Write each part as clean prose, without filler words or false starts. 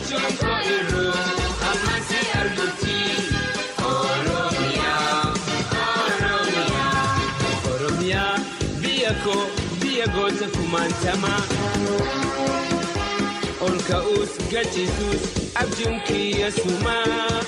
Gammachuun koo irruu amma si arguutti. Oromiyaa, Oromiyaa. Oromiyaa biyya koo biyya goota kumaantamaa. Ol ka'uus gachiisuus abjuun kiyya sumaa.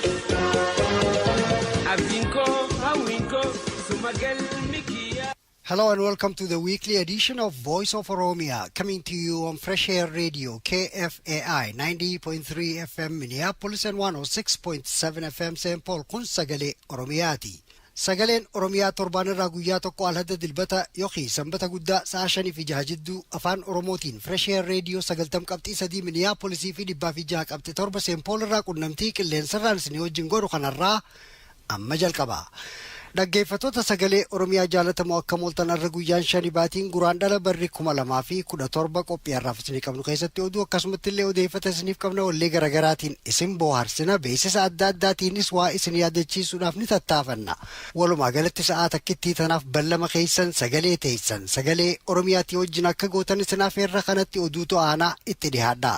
Abdiin koo hawwiin koo suma galmi kiyya. Hello and welcome to the weekly edition of Voice of Oromia, coming to you on Fresh Air Radio, KFAI 90.3 FM Minneapolis and 106.7 FM St. Paul. Kun sagalee Oromiyaati. Sagaleen Oromiyaa torbaan irraa guyyaa tokko alhadda Dilbata yookiin Sanbata guddaa sa'a 5 fi 6 jidduu afaan Oromootiin Fresh Air Radio 90.3 Minneapolisii fi 106.7 St. Paul irraa qunnamtii qilleensarraan isinii wajjin godhu kanarraa amma jalqaba. Dhaggeeffattoota sagalee Oromiyaa jaalatamoo, akkam ooltan? Har'a guyyaan 5 baatiin Guraandhala barri 2017. Qophii har'aaf isinii qabnu keessatti oduu, akkasumatti illee odeeffata isiniif qabna. Wallee garaagaraatiin isin bohaarsina, beeksisa adda addaatiinis waa isin yaadachiisuudhaaf ni tattaafanna. Walumaa galatti sa'aa takkittii tanaaf ballama keessan sagalee teessan sagalee Oromiyaatii wajjin akka gootan isin afeerra. Kanatti oduutu aanaa itti dhiyaadha.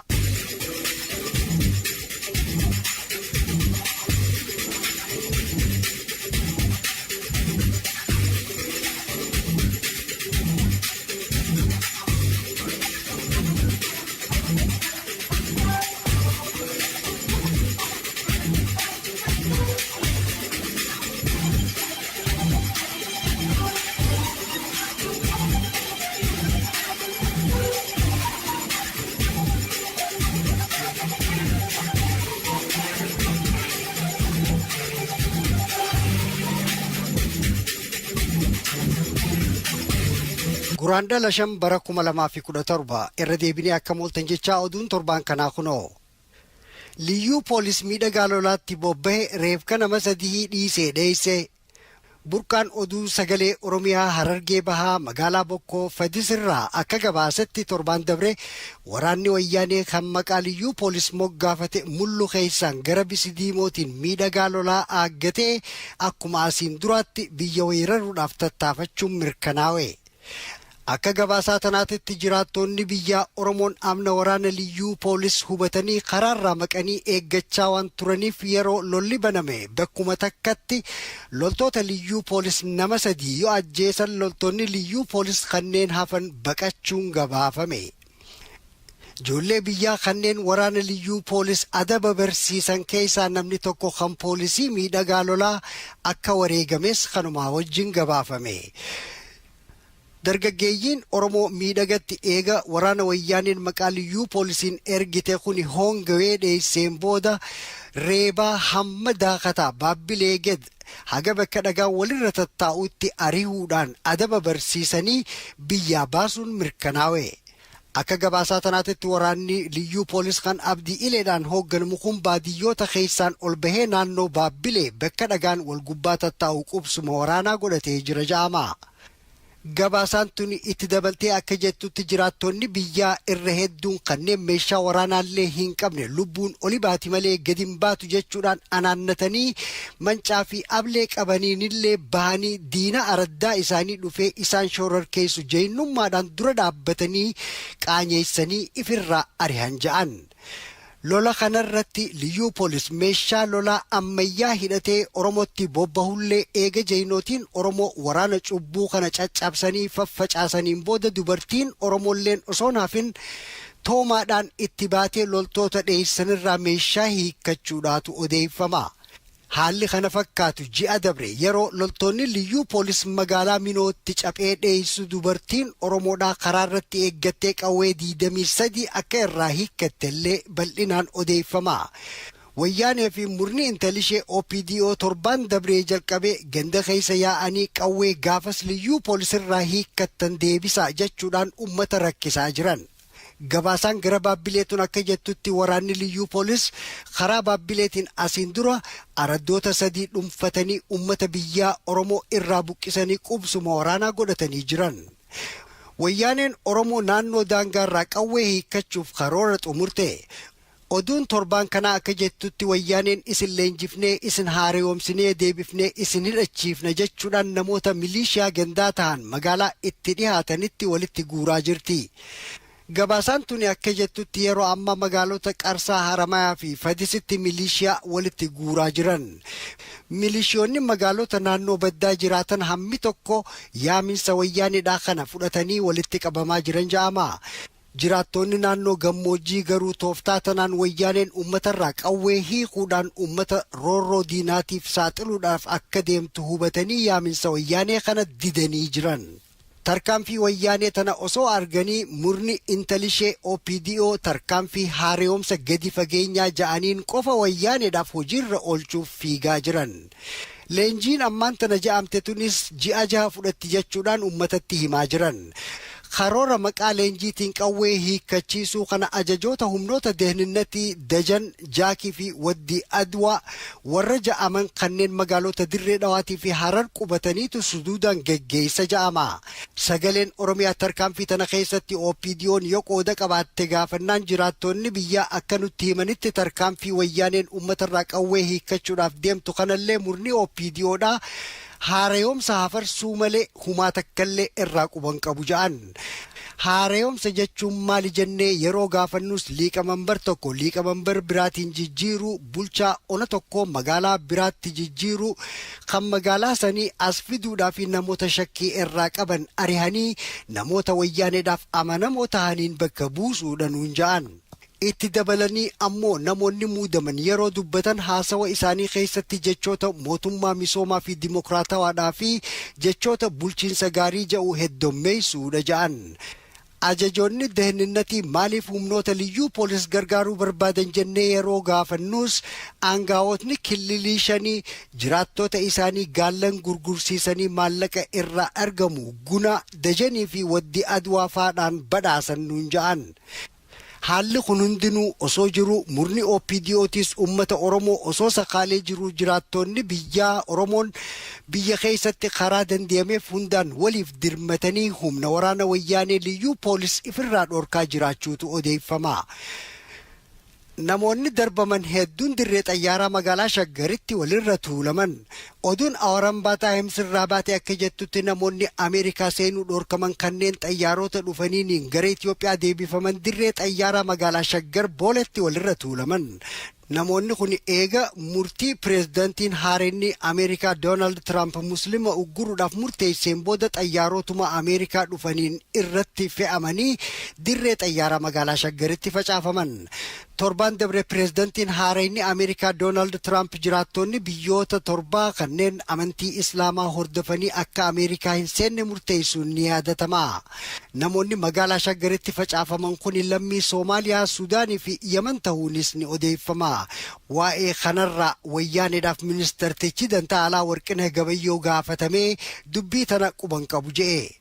Guraandhala 5 bara 2017, irra deebinee akkam ooltan jechaa, oduun torbaan kanaa kunoo. Liyyuu poolis miidhagaa lolaatti bobba'e reefka nama sadii dhiisee dheeyse. Burqaan oduu sagalee Oromiyaa Harargee Bahaa magaalaa Bokkoo Fadisirraa akka gabaasetti, torbaan dabre waraanni wayyaanee kan maqaa liyyuu poolis moggaafate mullu keessaan gara Bisidiimootiin miidhagaa lolaa aaggatee akkuma asiin duraatti biyya weeraruudhaaf tattaafachuun mirkanaawe. Akka gabaasaa tanaatitti jiraattonni biyyaa Oromoon amna waraana liyyuu poolis hubatanii karaarraa maqanii eeggachaa waan turaniif, yeroo lolli baname bakkuma takkatti loltoota liyyuu poolis nama sadii yoo ajjeesan, loltoonni liyyuu poolis kanneen hafan baqachuun gabaafame. Ijoollee biyyaa kanneen waraana liyyuu poolis adaba barsiisan keessaa namni tokko kan poolisii miidhagaa lolaa akka wareegames kanumaa wajjin gabaafame. Dargaggeeyyiin Oromoo miidhagatti eega waraana wayyaaneen maqaa liyyuu poolisiin ergite kuni hoongawee dheesseen booda reebaa hamma daakataa Baabbilee ged haga bakka dhagaan walirra tattaa'utti ari'uudhaan adaba barsiisanii biyyaa baasuun mirkanaawe. Akka gabaasaa tanaatitti waraanni liyyuu poolis kan Abdii Ileedhaan hoogganamu kun baadiyyoota keessaan ol bahee naannoo Baabbilee bakka dhagaan wal gubbaa tattaa'u qubsuma waraanaa godhatee jira ja'ama. Gabaasaan tuni itti dabaltee akka jettutti, jiraattonni biyyaa irra hedduun kanneen meeshaa waraanaallee hin qabne lubbuun oli baati malee gadi hin baatu jechuudhaan anaannatanii mancaa fi ablee qabaniinillee bahanii diina araddaa isaanii dhufee isaan shororkeessu jeenyummaadhaan dura dhaabbatanii qaanyeessanii ifirraa ari'an ja'an. Lola kanarratti liyyuu poolis meeshaa lolaa ammayyaa hidhatee Oromootti bobbahullee, eega jeenootiin Oromoo waraana cubbuu kana caccabsanii faffacaasaniin booda, dubartiin Oromoolleen osoo hafin toomaadhaan itti baatee loltoota dheessanirraa meeshaa hiikkachuudhaatu odeeffama. Haalli kana fakkaatu ji'a dabre yeroo loltoonni liyyuu poolis magaalaa Minootti caphee dheessu dubartiin Oromoodhaa karaa irratti eeggattee qawwee 23 akka irraa hiikkatte illee bal'inaan odeeffama. Wayyaanee fi murni intalishee OPDO torbaan dabree jalqabee ganda keessa yaa'anii qawwee gaafas liyyuu poolisirraa hiikkattan deebisaa jechuudhaan uummata rakkisaa jiran. Gabaasaan gara Baabbileetuun akka jettutti, waraanni liyyuu poolis karaa Baabbileetiin asiin dura araddoota sadii dhuunfatanii uummata biyyaa Oromoo irraa buqqisanii qubsuma waraanaa godhatanii jiran. Wayyaaneen Oromoo naannoo daangaarraa qawwee hiikkachuuf karoora xumurte. Oduun torbaan kanaa akka jettutti, wayyaaneen isin leenjifnee, isin haaromsinee, deebifnee isin hidhachiifna jechuudhaan namoota milishiyaa gandaa ta'an magaalaa itti dhihaatanitti walitti guuraa jirti. Gabaasaan tuni akka jettutti yeroo ammaa magaalota Qarsaa, Haramayaa fi Fadisitti milishiyaa walitti guuraa jiran. Milishiyoonni magaalota naannoo baddaa jiraatan hammi tokko yaaminsa Wayyaanidhaa kana fudhatanii walitti qabamaa jiran ja'ama. Jiraattoonni naannoo gammoojjii garuu tooftaa tanaan Wayyaaneen uummatarraa qawwee hiikuudhaan uummata roorroo diinaatiif saaxiluudhaaf akka deemtu hubatanii yaaminsa Wayyaanee kana didanii jiran. Tarkaanfii Wayyaanee tana osoo arganii murni intalishee OPDO tarkaanfii haareomsa gadi fageenyaa ja'aniin qofa Wayyaaneedhaaf hojiirra oolchuuf fiigaa jiran. Leenjiin ammaan tana ja'amte tunis ji'a 6 fudhatti jechuudhaan uummatatti himaa jiran. Karoora maqaa leenjiitiin qawwee hiikkachiisuu kana ajajoota humnoota deehninnatii Dajan, Jaakii fi Waddi Adwaa warra ja'aman kanneen magaalota Dirree Dhawaatii fi Harar qubataniitu suduudaan geggeessa ja'ama. Sagaleen Oromiyaa tarkaanfii tana keessatti OPDO'n yoo qooda qabaatte gaafannaan jiraattonni biyyaa akka nutti himanitti tarkaanfii Wayyaaneen uummatarraa qawwee hiikkachuudhaaf deemtu kanallee murni OPDOdha haareyoomsa hafarsuu malee humaa takkallee irraa quban qabu ja'an. Haareyoomsa jechuun maali jennee yeroo gaafannus liiqamambar tokko liiqamambar biraatiin jijjiiruu, bulchaa ona tokko magaalaa biraatti jijjiiruu, kan magaalaa sanii as fiduudhaa fi namoota shakkii irraa qaban arihanii namoota Wayyaaneedhaaf amanamoo ta'aniin bakka buusuudha nuun ja'an. Itti dabalanii ammoo namoonni muudaman yeroo dubbatan haasawa isaanii keessatti jechoota mootummaa misoomaa fi dimokiraatawaadhaa fi jechoota bulchiinsa gaarii ja'u heddommeessuudha ja'an. Ajajoonni dehninnatii maaliif humnoota liyyuu poolis gargaaruu barbaadan jennee yeroo gaafannus aangawootni killilii shanii jiraattota isaanii gaallan gurgursiisanii maallaqa irraa argamu Guna, Dajanii fi Waddi Adwaa faadhaan badhaasan nuun ja'an. Haalli kun hundinuu osoo jiru murni OPDOtis uummata Oromoo osoo sakaalee jiru jiraattonni biyyaa Oromoon biyya keessatti karaa danda'ameef hundaan waliif dirmatanii humna waraana Wayyaanee liyyuu poolis ifirraa dhorkaa jiraachuutu odeeffama. Namoonni darbaman hedduun dirree xayyaaraa magaalaa Shaggaritti walirra tuulaman. Oduun Awaraambaa Taayims irraa baate akka jettutti namoonni Ameerikaa seenuu dhorkaman kanneen xayyaarota dhufaniin gara Itoophiyaa deebifaman dirree xayyaaraa magaalaa Shaggar Booletti walirra tuulaman. Namoonni kun eega murtii pireezidantiin haareenni Ameerikaa Doonaald Tiraamp Muslima ugguruudhaaf murteesseen booda xayyaarotuma Ameerikaa dhufaniin irratti fe'amanii dirree xayyaaraa magaalaa Shaggaritti facaafaman. Torbaan dabre pireezidantiin haareenni Ameerikaa Doonaald Tiraamp jiraattonni biyyoota torbaa kanneen amantii Islaamaa hordofanii akka Ameerikaa hin seenne murteessuun ni yaadatama. Namoonni magaalaa Shaggaritti facaafaman kun lammii Soomaaliyaa, Suudaanii fi Yaman ta'uunis ni odeeffama. Waa'ee kanarraa Wayyaaneedhaaf ministartichi dantaa alaa Warqinah Gabayyoo gaafatamee dubbii tana quban qabu je'e.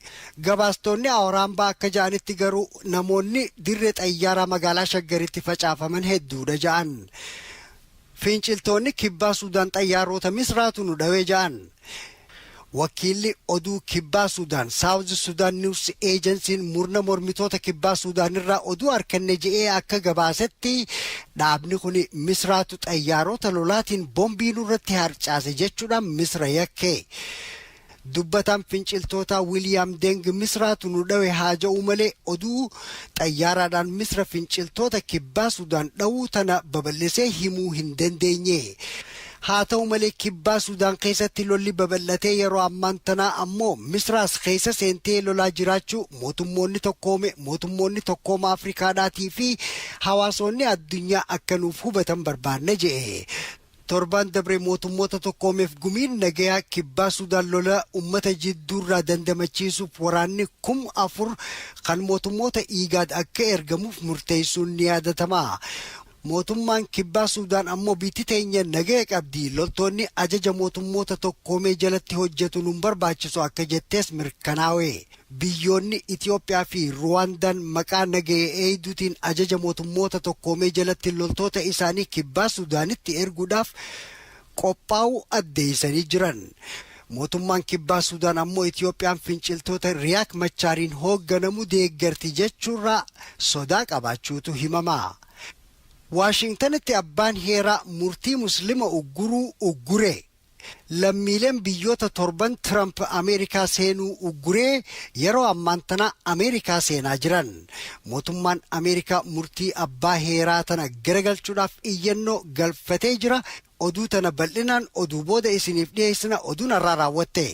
Gabaastonni Awuraambaa akka ja'anitti garuu namoonni dirree xayyaaraa magaalaa Shaggaritti facaafaman hedduudha ja'an. Finciltoonni kibbaa Suudaan xayyaarota Misraatu nu dhawee ja'an. Wakiilli oduu kibbaa Suudaan South Sudan News Agencyn murna mormitoota kibbaa Suudaan irraa oduu arkanne je'ee akka gabaasetti dhaabni kun Misraatu xayyaarota lolaatiin boombii nurratti harcaase jechuudhaan Misra yakke. Dubbataan finciltootaa Wiiliyaam Deng Misraatu nu dhawe haa ja'u malee oduu xayyaaraadhaan Misra finciltoota kibbaa Suudaan dhawuu tana babal'isee himuu hin dandeenye. Haa ta'u malee kibbaa Suudaan keessatti lolli babal'atee yeroo ammaan tanaa ammoo Misraas keessa seentee lolaa jiraachuu mootummoonni tokkoome, mootummoonni tokkooma Afrikaadhaatii fi hawaasonni addunyaa akka nuuf hubatan barbaanna je'e. Torbaan dabre mootummoota tokkoomeef gumiin nagayaa kibbaa Suudaan lola uummata jidduurraa dandamachiisuuf waraanni 4,000 kan mootummoota Igaad akka ergamuuf murteessuun ni yaadatama. Mootummaan kibbaa Suudaan ammoo biitti teenya nagaya qabdi, loltoonni ajaja mootummoota tokkoomee jalatti hojjetu nun barbaachisu akka jettees mirkanaawe. Biyyoonni Itoophiyaa fi Ruwaandaan maqaa nagaya eeyduutiin ajaja mootummoota tokkoomee jalatti loltoota isaanii kibbaa Suudaanitti erguudhaaf qophaa'uu addeessanii jiran. Mootummaan kibbaa Suudaan ammoo Itoophiyaan finciltoota Riyaak Machaariin hoogganamu deeggarti jechuurraa sodaa qabaachuutu himama. Waashingtanitti abbaan heeraa murtii Muslima ugguruu uggure. Lammiileen biyyoota torban Tiramp Ameerikaa seenuu ugguree yeroo ammaan tana Ameerikaa seenaa jiran. Mootummaan Ameerikaa murtii abbaa heeraa tana garagalchuudhaaf iyyannoo galfatee jira. Oduu tana bal'inaan oduu booda isiniif dhiyeessina. Oduun har'aa raawwatte.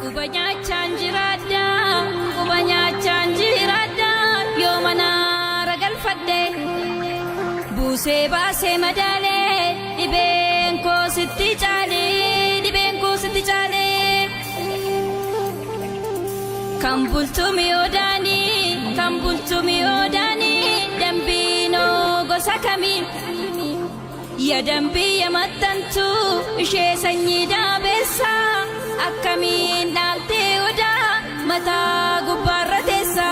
Quba nyaachaan jiraadha, quba nyaachaan jiraadha, yoo mana ragalfadhe. Buusee baasee madaalee, dhibeen koo sitti caalee, dhibeen koo sitti caalee. Kan bultu mi'oodaanii, kan bultu mi'oodaanii, dambiinoo gosa kamii? Ya dambii ya maxxantu ishee sanyii daabeessa, akkamiin dhaaltee odaa mataa gubbaarra teessa.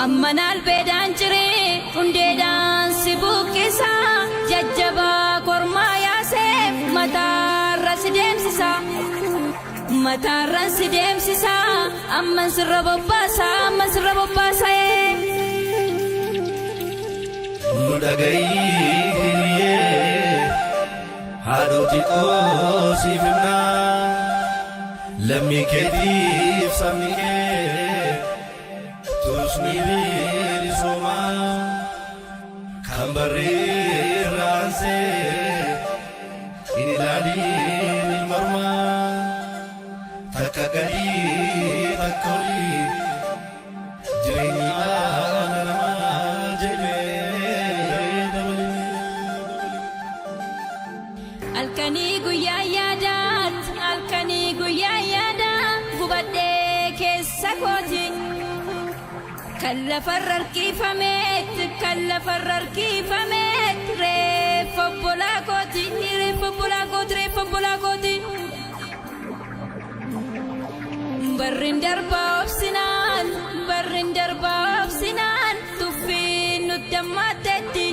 Amma naalbeedhaan ciree hundeedhaan si buqqisa, jajjabaa kormaa yaaseef mataarra si deemsisa. Mataarran si deemsisa, amman sirra bobbaasa, amman sirra bobbaasa. Nu dhagayi hiriyyee, haadhoti qoosiif himnaa, lammii keetiif sabni kee turusni bilisoomaa kan barreerraansee hin ilaaliin ilma ormaa, takka gadii takka olii, jireenyi dhala namaa jedhee dabalee. Halkanii guyyaa yaadaat, halkanii guyyaa yaadaa, gubadhee keessa kooti. Kan lafarra harkifameet, kan lafarra harkifameet, reeffa obbolaa kooti, reeffa obbolaa kooti, reeffa obbolaa kooti. Barrin darbaa obsinaan, barrin darbaa obsinaan, tuffiin nutti hammaatteetti.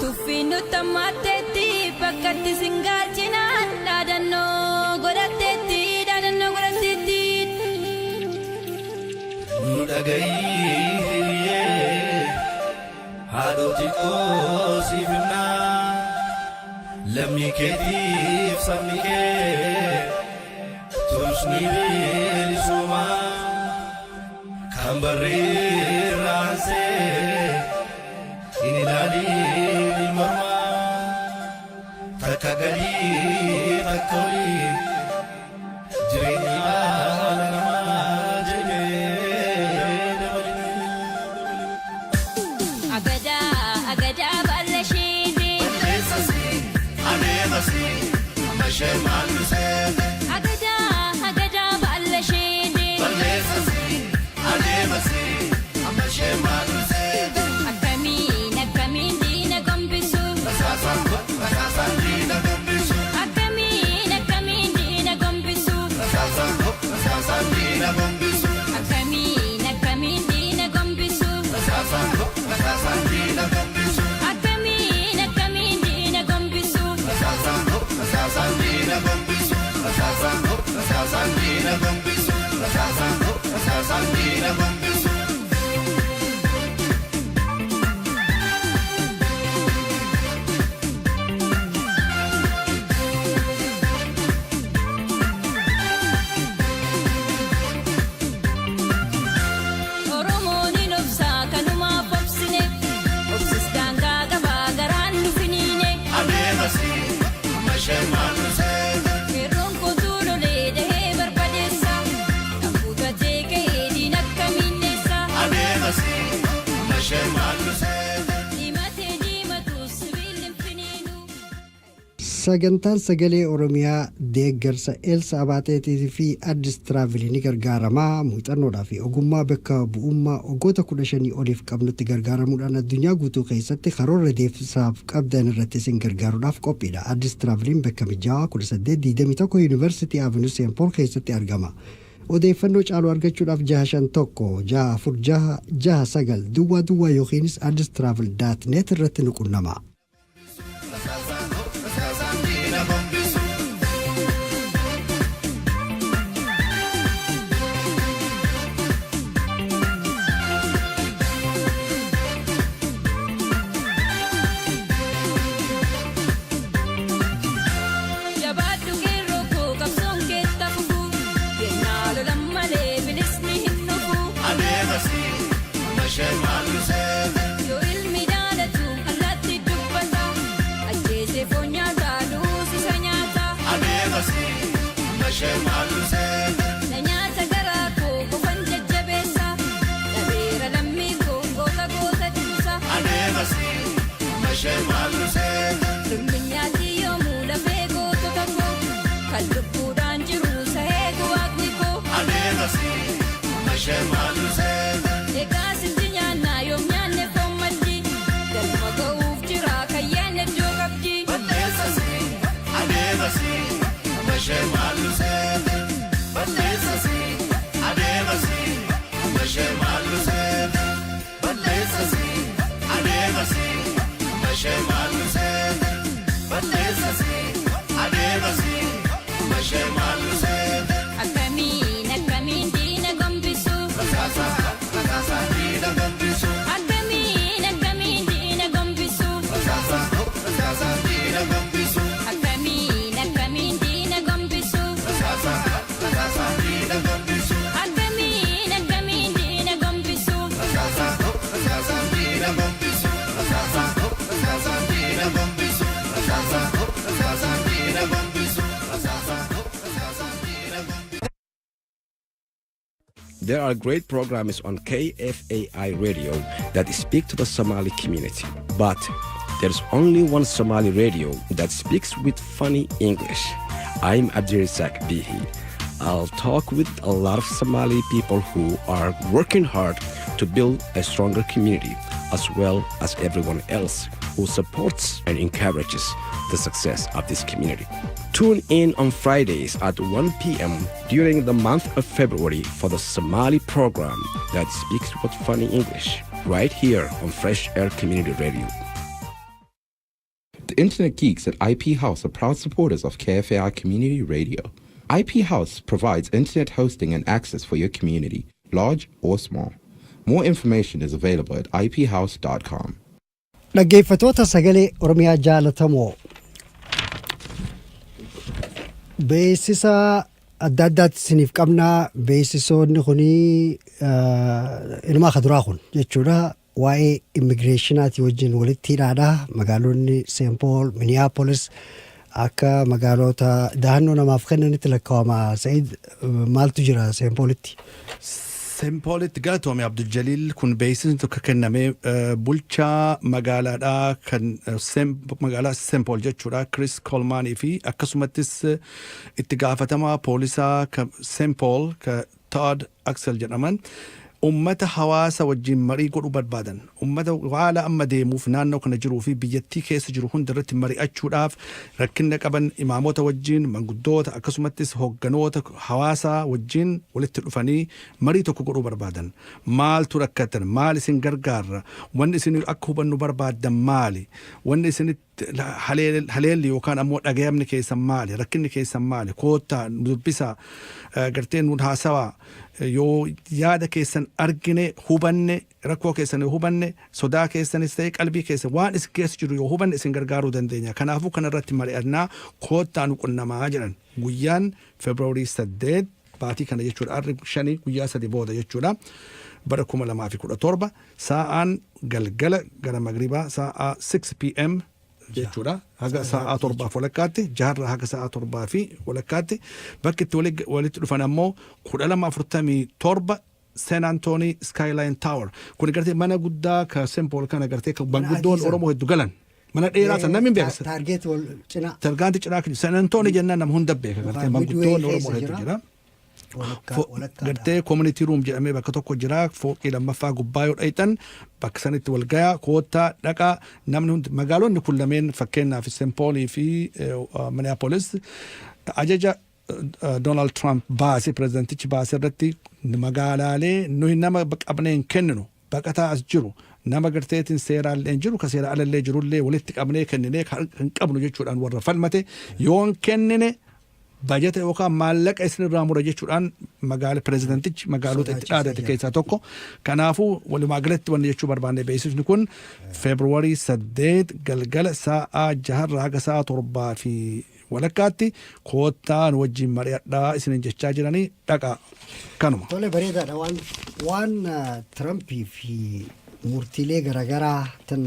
Tuffiin nutti hammaatteetti, bakkatti singaalchinaan dhaadannoo godhatteetti, dhaadannoo godhatteetti. Nu dhagayi hiriyyee, haadhoti qoosiif himnaa, lammii keetiif sabni kee turusni bilisoomaa kan barreerraansee hin ilaaliin ilma ormaa, takka gadii takka olii, jireenyi dhala namaa jedhee dabalee. Agadaa agadaa baalla isheeti. Adeemasi amma ishee maalluseete. Agadaa agadaa baalla isheeti. Balleessasi adeemasi amma ishee maalluseete. Akkamiin akkamiin diina gombisu. Rasaasaan rasaasaan diina gombisu. Akkamiin akkamiin diina gombisu. Rasaasaan rasaasaan diina gombisu. Akkamiin akkamiin diina gombisu. Rasaasaan rasaasaan diina gombisu. Akkamiin akkamiin diina gombisu. Rasaasaan rasaasaan diina gombisu. Rasaasaan rasaasaan diina gombisu. Rasaasaan rasaasaan diina gombisu. Oromoon hin obsaa kanumaaf obsine. Obsis daangaa qabaa garaan nu finiine. Adeemasi amma ishee maalluseete. Qeerroon kootuu lolee dahee barbadeessa. Kan ka'ee diina akkamiin. Adeemasi amma ishee maalluseete. Diimatee diimatu sibiilli hin finiinu. Sagantaan Sagalee Oromiyaa deeggarsa Elsa Abaateetii fi Addis Tiraavilii ni gargaaramaa. Muuxannoodhaa fi ogummaa bakka bu'ummaa waggoota 15 oliif qabnutti gargaaramuudhaan addunyaa guutuu keessatti karoora deemsaaf qabdan irratti isin gargaaruudhaaf qophiidha. Addis Tiraaviliin bakka mijaawaa 1821 Yuunivarsiitii Avenue Saint Paul keessatti argama. Odeeffannoo caaluu argachuudhaaf 651 646 6900 yookiinis addistravel.net irratti nu qunnama. Rasaasaan diina gombisu. Jabaadhu qeerroo koo, qabsoon keetta fufu. Yennaa lolan malee bilisni hin dhufu. Adeemasi mashee maallu seete. Yoo ilmi jaalatu allaatti dubbata. Ajjeesee foon nyaata, duusisa nyaata. Adeemasi mashee maallu seete. Na nyaata garaa koo qofan jajjabeessa. Dhabeera lammii koo, goota goota tuusa. Adeemasi mashee maallu seete. Lolli nyaati yoomuu lafee gootota koo. Kan lubbuudhaan jiru sahee waaqni koo. Adeemasi mashee maallu seete. Egaa sitti nyaannaa, yoom nyaanne foon maddi. Galma ga'uuf jira, kayyaan iddoo qabdi. Balleessasi adeemasi mashee maallu seete. Balleessasi adeemasi mashee maallu seete. Balleessasi adeemasi mashee maallu seete. Balleessasi adeemasi mashee maallu seete. Akkamiin akkamiin diina gombisu? Rasaasa rasaasa diina gombisu. Akkamiin akkamiin diina gombisu? Rasaasa rasaasa diina gombisu. Akkamiin akkamiin diina gombisu? Rasaasa rasaasa diina gombisu. Akkamiin akkamiin diina gombisu? Rasaasa rasaasa diina gombisu. Rasaasa rasaasa diina gombisu. Rasaasa rasaasa diina gombisu. Rasaasa rasaasa diina gombisu. There are great programs on KFAI radio that speak to the Somali community. But there's only one Somali radio that speaks with funny English. I'm Abdirizak Bihi. I'll talk with a lot of Somali people who are working hard to build a stronger community, as well as everyone else who supports and encourages the success of this community. Tune in on Fridays at 1 p.m. during the month of February for the Somali program that speaks with funny English, right here on Fresh Air Community Radio. The Internet Geeks at IP House are proud supporters of KFAI Community Radio. IP House provides internet hosting and access for your community, large or small. More information is available at iphouse.com. Dhaggeeffatoota Sagalee Oromiyaa jaalatamoo, beeksisa adda addaatti isiniif qabnaa. Beeksisoonni kunii inumaa kaduraa kun jechuudha, waa'ee immigireeshinaatii wajjin walitti hidhaadha. Magaalonni Saint Paul, Minneapolis akka magaalota dahannoo namaaf kennanitti lakkaawama. Sa'id, maaltu jira Saint Paulitti? Sempoolitti, galatoome Abdul, kun beeksisni tokko kenname bulchaa magaalaadhaa kan magaalaa Sempool jechuudha, Chris Kolmaanii fi akkasumattis itti gaafatamaa poolisaa kan Sempool ka Todd Axel jedhaman ummata hawaasa wajjin marii godhuu barbaadan. Ummata haala amma deemuuf naannoo kana jiruu fi biyyattii keessa jiru hunda irratti mari'achuudhaaf, rakkina qaban imaamota wajjin, manguddoota, akkasumattis hogganoota hawaasaa wajjin walitti dhufanii marii tokko godhuu barbaadan. Maaltu rakkatan? Maal isin gargaarra? Wanni isin akka hubannu barbaaddan maali? Wanni isinitti haleelli yookaan ammoo dhagayamni keessan maali? Rakkinni keessan maali? Koottaa nu dubbisaa, gartee nu haasawaa. Yoo yaada keessan argine, hubanne, rakkoo keessan yoo hubanne, sodaa keessanis ta'e qalbii keessan, waan isin keessa jiru yoo hubanne, isin gargaaruu dandeenya. Kanaafuu kana irratti mari'annaa, koottaa nu qunnamaa jedhan. Guyyaan Feebruaarii 8, baatii kana jechuudha, arri 5, guyyaa 3 booda jechuudha, bara 2017, sa'aan galgala gara magribaa sa'a 6 p.m. jechuudha, haga sa'aa torbaaf walakkaatti, jaharraa haga sa'aa torbaa fi walakkaatti. Bakki itti walitti dhufan ammoo 1247 Saint Anthony Skyline Tower. Kun gartee mana guddaa ka Saint Paul kana gartee ka manguddoon Adiisa. Oromoo hedduu galan. Mana dheeraa san namni hin beeka. Target wal cinaa. Target cinaa kan San Antonio jennaan nama hunda beeka, gartee manguddoon Oromoo hedduu jira. Gartee community room jedhamee bakka tokko jira. Fooqii lammaffaa gubbaa yoo dhayitan bakka sanitti wal gayaa, koottaa, dhaqaa namni hundi. Magaalonni kun lameen, fakkeenyaaf St. Paulii fi Minneapolis, ajaja Donald Trump baase, pireezidentichi baase irratti magaalaalee nuyi nama qabnee hin kenninu, baqataa as jiru, nama garteetiin seeraallee jiru, ka seera alallee jirullee walitti qabnee kenninee hin qabnu jechuudhaan warra falmate, yoo hin kennine bajata yookaan maallaqa isinirraa mura jechuudhaan magaala pireezidentichi magaalota itti dhaadate keessaa tokko. Kanaafuu walumaa galatti wanni jechuu barbaanne, beeksisni kun Feebruwarii 8 galgala sa'aa 6rraa haga sa'aa 7:30tti koottaa nu wajjin mari'adhaa isinin jechaa jiranii, dhaqaa, kanuma. Tole, bareedaadha. Waan Tirampii fi murtiilee garaagaraa tan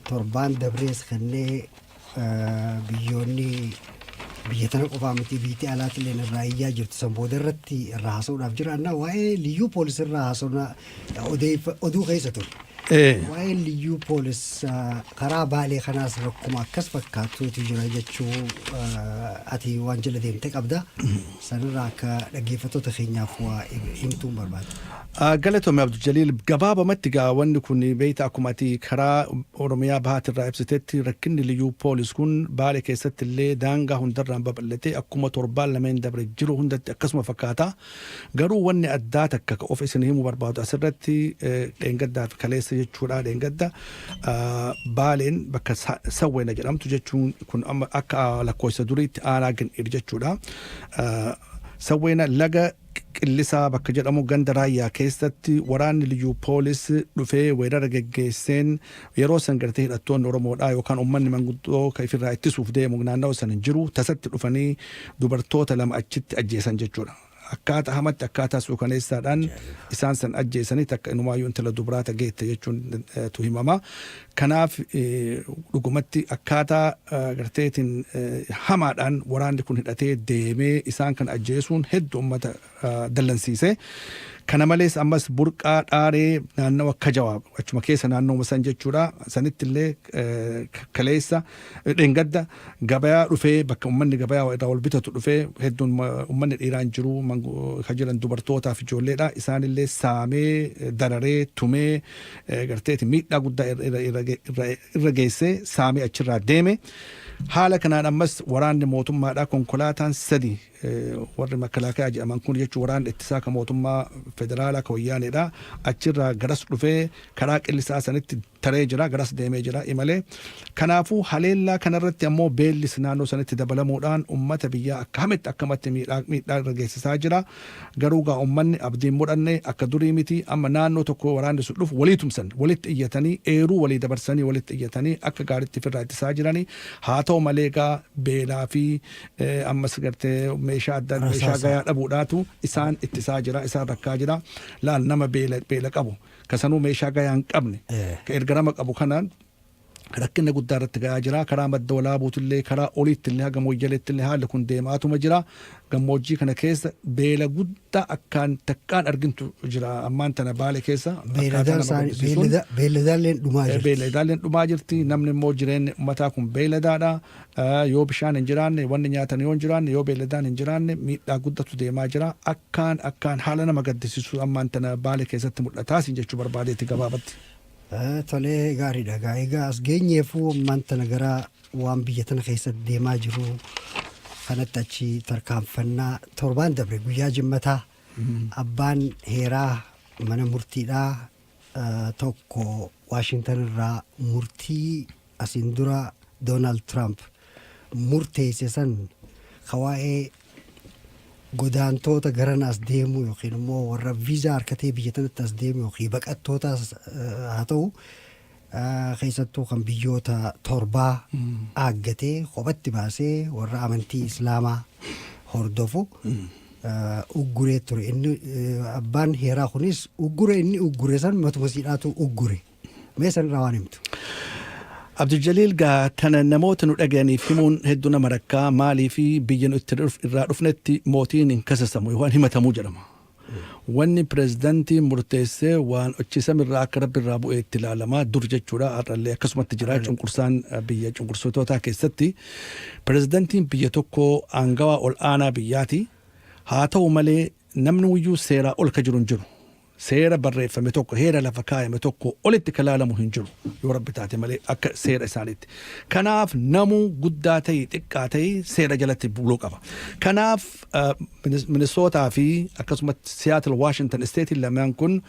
torbaan dabrees kannee biyyoonni biyya tana qofaa miti, biyyi alaatillee irraa iyyaa jirtu san booda irratti irraa haasa'uudhaaf jiraanna. Waa'ee liyyuu poolis irraa haasa'uuna oduu keessa ture. Waa'ee liyyuu poolis karaa Baalee kanaas rakkuma akkas fakkaatuutu jira jechuu ati waan jala deemte qabda. Sanirraa akka dhaggeeffattoota keenyaaf waa himtuun barbaada. Galatoomi, Abdul. Gabaabamatti gaa wanni kun beeyta, akkuma ati karaa Oromiyaa bahaatirraa ibsitetti, rakkinni liyyuu poolis kun Baalee keessatti illee daangaa hundarraan babal'atee akkuma torbaan lameen dabre jiru hundatti akkasuma fakkaata. Garuu wanni addaa takka ka of isin himuu barbaadu asirratti, dheengaddaa fi kaleessa jechuudha, dheengadda Baaleen bakka Sawweena jedhamtu, jechuun kun amma akka lakkoofsa duriitti aanaa Gindhiir jechuudha. Sawweena laga Qillisaa bakka jedhamu ganda Raayyaa keessatti waraanni liyyuu poolis dhufee weerara geggeesseen yeroo san gartee hidhattoonni Oromoodhaa yookaan uummanni manguddoo kan ifirraa ittisuuf deemu naannawa san hin jiru, tasatti dhufanii dubartoota lama achitti ajjeesan jechuudha. Akkaataa hamatti, akkaataa suukaneessaadhaan isaan san ajjeesanii, takka inumaayyuu intala dubaraata geette jechuun tu himama. Kanaaf dhugumatti akkaataa garteetiin hamaadhaan waraanni kun hidhatee deemee isaan kan ajjeesuun hedduu uummata dallansiise. Kana malees ammas burqaa Dhaaree naannawa Kajawaa achuma keessa naannoo san jechuudha. Sanitti illee kaleessa dheengadda gabayaa dhufee, bakka uummanni gabayaa irraa wal bitatu dhufee, hedduun uummanni dhiiraan jiru, kan jiran dubartootaaf ijoolleedha. Isaanillee saamee, dararee, tumee, garteeti miidhaa guddaa irra geessee saamee achirraa deeme. Haala kanaan ammas waraanni mootummaadhaa konkolaataan sadi, warri makalaakaa jedhaman kun jechuun waraanni ittisaa kan mootummaa federaalaa kan Wayyaaneedha. Achirraa garas dhufee karaa Qillisaa sanitti taree jira, garas deemee jira imalee. Kanaafuu haleellaa kanarratti ammoo beellis naannoo sanitti dabalamuudhaan ummata biyyaa akka hamitti akkamatti miidhaa irra geessisaa jira. Garuu gaa ummanni abdiin mudhanne, akka durii miti. Amma naannoo tokko waraanni sun dhufu walii tumsan, walitti iyyatanii, eeruu walii dabarsanii, walitti iyyatanii akka gaariitti ofirraa ittisaa jiranii. Haa ta'u malee gaa beelaa fi ammas gartee meeshaa adda meeshaa gayaa dhabuudhaatu isaan ittisaa jira, isaan rakkaa jira. Laal, nama beela qabu kasanuu meeshaa gayaa hin qabne ka ergarama qabu kanaan rakkina guddaa irratti gahaa jira. Karaa Madda Walaabuutillee, karaa oliittillee, haga Mooyyaleettillee haalli kun deemaatuma jira. Gammoojjii kana keessa beela guddaa akkaan takkaan argintu jira ammaan tana Baale keessa. Beelladaalleen dhumaa jirti. Beelladaalleen dhumaa jirti. Namni immoo jireenyi uummataa kun beelladaadha. Yoo bishaan hin jiraanne, wanni nyaatan yoo hin jiraanne, yoo beelladaan hin jiraanne, miidhaa guddatu deemaa jira. Akkaan haala nama gaddisiisu ammaan tana Baale keessatti mul'ataa siin jechuu barbaadeetti gabaabatti. Tolee, gaariidha. Egaa as geenyeefuu ammaan tana gara waan biyya tana keessatti deemaa jiru kanatti achi tarkaanfannaa. Torbaan dabre guyyaa Jimmataa abbaan heeraa mana murtiidhaa tokko Waashintan irraa murtii asiin dura Doonaald Tiraamp murteesse san ka waa'ee godaantoota garan as deemuu yookiin immoo warra viizaa harkatee biyya tanatti as deemu yookiin baqattootaas haa ta'u, keessattuu kan biyyoota torbaa aaggatee kophatti baasee warra amantii Islaamaa hordofu ugguree ture. Inni abbaan heeraa kunis uggure inni uggure san matuma siidhaatu uggure. Mee sanirraa waan himtu? Abdul gaa tana namoota nu dhaga'aniif himuun hedduu nama rakkaa. Maalii fi biyya nu itti irraa dhufnetti mootiin hin kasasamu yookaan himatamuu jedhama. Wanni pireezidantiin murteessee waan hojii akka rabbi irraa bu'ee itti ilaalamaa dur jechuudha. Har'allee akkasumatti jira cunqursaan biyya cunqursitootaa keessatti. Pireezidantiin biyya tokko aangawaa ol aanaa biyyaati. Haa ta'u malee, namni iyyuu seeraa ol ka jiru hin jiru. Seera barreeffame tokko, heera lafa kaayame tokko olitti ka laalamu hin jiru yoo rabbi taate malee akka seera isaaniitti. Kanaaf namuu guddaa ta'ii xiqqaa ta'ii seera jalatti buluu qaba. Kanaaf Minisootaa fi akkasumatti Seattle, Washington State lamaan kun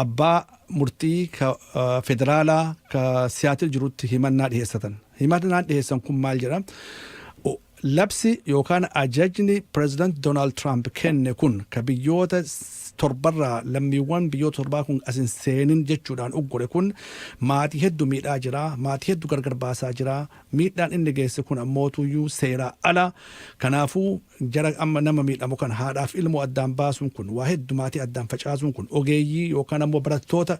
abbaa murtii ka federaalaa ka Seattle jirutti himannaa dhiyeessatan. Himannaan dhiyeessan kun maal jedha? Labsi yookaan ajajni Pireezidant Donald Trump kenne kun ka biyyoota torbarraa lammiiwwan biyyoota torbaa kun as hin seenin jechuudhaan uggure kun maatii hedduu miidhaa jira, maatii hedduu gargar baasaa jira. Miidhaan inni geesse kun ammootuyyuu seeraa ala. Kanaafuu jara amma nama miidhamu kan haadhaaf ilmoo addaan baasuun kun, waa hedduu maatii addaan facaasuun kun, ogeeyyii yookaan ammoo barattoota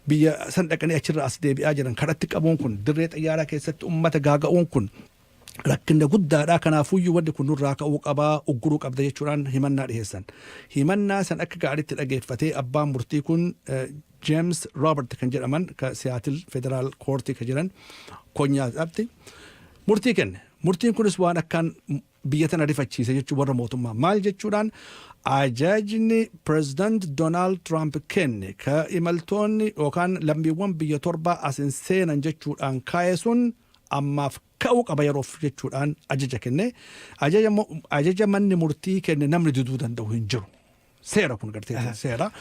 biyya san dhaqanii achirra as deebi'aa jiran karatti qabuun kun, dirree xayyaaraa keessatti ummata gaaga'uun kun rakkina guddaadha. Kanaafuyyuu wanni kun nurraa ka'uu qabaa, ugguruu qabda jechuudhaan himannaa dhiheessan. Himannaa san akka gaariitti dhageeffatee abbaan murtii kun James Robert kan jedhaman, ka Seattle Federal Court ka jiran konyaadhaatti murtii kenne. Murtiin kunis waan akkaan biyya tana rifachiise jechuu. Warra mootummaa maal jechuudhaan, ajajni Pireezidant Donald Trump kenne ka imaltoonni yookaan lammiiwwan biyya torbaa as hin seenan jechuudhaan kaa'e sun ammaaf ka'uu qaba yeroof jechuudhaan ajaja kenne. Ajaja manni murtii kenne namni diduu danda'u hin jiru. Seera kun gartee seera.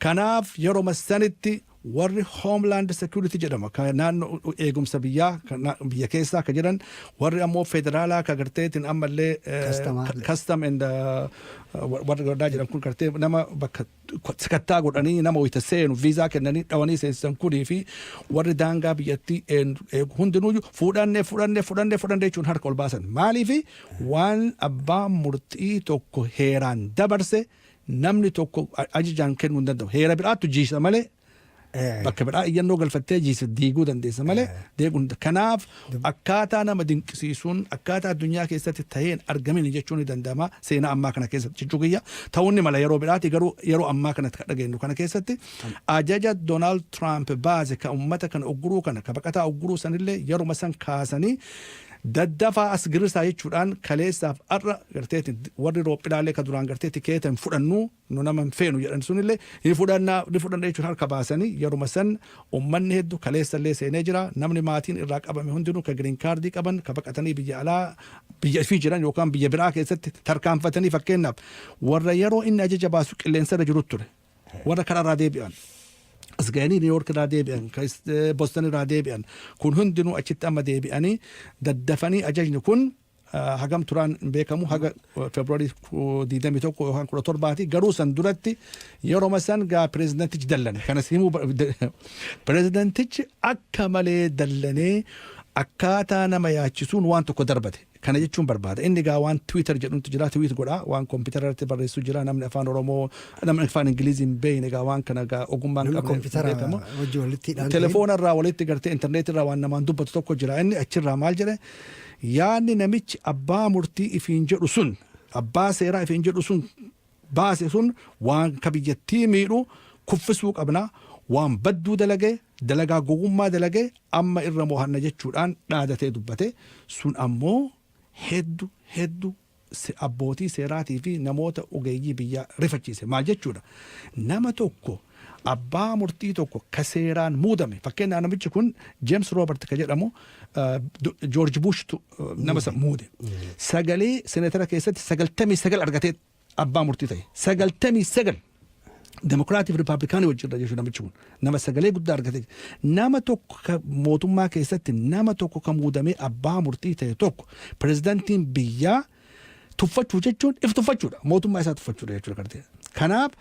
Kanaaf yeroo sanitti warri Homeland Security jedhama, kan naannoo eegumsa biyyaa, biyya keessaa ka jedhan, warri ammoo federaalaa ka garteetiin ammallee custom and warri godhaa jedhan kun, gartee nama bakka sakattaa godhanii nama wayita seenu viizaa kennanii dhawanii seensisan kunii fi warri daangaa biyyattii eegu hundinuyyuu "Fudhannee, fudhannee, fudhannee, fudhannee" jechuun harka ol baasan. Maaliifi waan abbaan murtii tokko heeraan dabarse namni tokko ajajaan kennuu hin danda'u. Heera biraattu jiisa malee, bakka biraa iyyannoo galfattee jiisa diiguu dandeessa malee deeguu. Kanaaf akkaataa nama dinqisiisuun, akkaataa addunyaa keessatti taheen argamin jechuun ni danda'ama seenaa ammaa kana keessatti jechuu kiyya. Ta'uun ni mala yeroo biraati, garuu yeroo ammaa kanatti kan dhageenyu kana keessatti ajaja Donald Trump baase ka ummata kana ugguruu kana, ka baqataa ugguruu sanillee yeruma san kaasanii daddafaa as girrisaa jechuudhaan kaleessaaf har'a garteeti warri roophilaalee ka duraan gartee tikeeta hin fudhannu, nu nama hin feenu jedhan sunillee ni fudhannaa, ni fudhanna jechuun harka baasanii yeruma san ummanni hedduu kaleessallee seenee jira. Namni maatiin irraa qabame hundinuu, ka green card qaban, ka baqatanii biyya alaa biyya ifii jiran yookaan biyya biraa keessatti tarkaanfatanii, fakkeenyaaf warra yeroo inni ajaja baasu qilleensarra jiru ture, warra karaarraa deebi'an as ga'anii New York irraa deebi'an, Boston irraa deebi'an kun hundinuu achitti amma deebi'anii daddafanii ajajni kun hagam turaan hin beekamu, haga February 21 yookaan 17ti. Garuu san duratti yeroo san gaa pireezidentichi dallane. Kanas himuu, pireezidentichi akka malee dallanee akkaataa nama yaachisuun waan tokko darbate. Kana jechuun barbaada. Inni gaa waan Twitter jedhutu jira, tweet godha, waan kompiitara irratti barreessu jira. Namni afaan Oromoo, namni afaan Ingilizii hin beekne gaa waan kana gaa ogummaan qabne beekamu. Telefoona irraa walitti gartee intarneet irraa waan namaan dubbatu tokko jira. Inni achirraa maal jedhe? Yaadni namichi abbaa murtii ifiin jedhu sun, abbaa seeraa ifiin jedhu sun baase sun waan ka biyyattii miidhu, kuffisuu qabna, waan badduu dalagee, dalagaa gowwummaa dalagee, amma irra mo'anna jechuudhaan dhaadatee dubbate. Sun ammoo hedduu hedduu abbootii seeraatii fi namoota ogeeyyii biyyaa rifachiise. Maal jechuudha? Nama tokko, abbaa murtii tokko ka seeraan muudame, fakkeenyaaf namichi kun James Robert ka jedhamu, George Bush nama san muude. Sagalee seneetara keessatti 99 argatee abbaa murtii ta'e. 99 Demokiraatii fi Ripaablikaanii wajjirra jechuudha. Namichi kun nama sagalee guddaa argate. Nama tokko ka mootummaa keessatti nama tokko ka muudamee abbaa murtii ta'e tokko pirezidantiin biyyaa tuffachuu jechuun if tuffachuudha, mootummaa isaa tuffachuudha jechuudha gartee. Kanaaf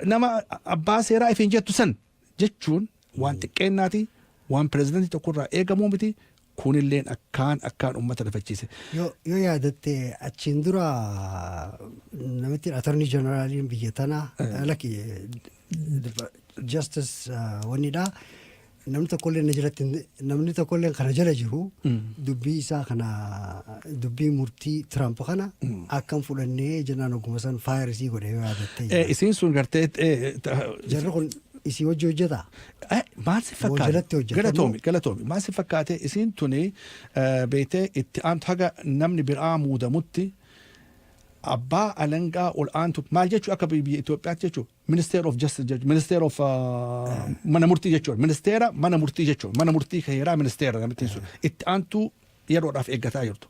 nama abbaa seeraa ifiin jettu san jechuun waan xiqqeennaati, waan pirezidantii tokkorraa eegamuu miti. Kunilleen akkaan akkaan uummata rifachiise. Yoo yaadatte, achiin dura namitti attorney generaliin biyya tanaa, lakki, justice wannidha. Namni tokkollee na jalatti, namni tokkollee kana jala jiru dubbii isaa kana, dubbii murtii Trump kana akkam fudhannee jennaan, oguma san fire isii godhe yoo yaadatte. Isiin sun gartee Jarri kun isii hojii hojjetaa? Maal si fakkaate? Jalatti hojjeta. Galatoomi, galatoomi. Maal si fakkaate? Isiin tuni beektee itti aantu haga namni biraa muudamutti abbaa alangaa ol aantu. Maal jechuu? Akka biyya Itoophiyaatti jechuu Minister of Justice jechuudha, Minister of mana murtii jechuudha, ministeera mana murtii jechuudha, mana murtii heeraa ministeera. Namittiin sun itti aantuu yeroodhaaf eeggataa jirtu.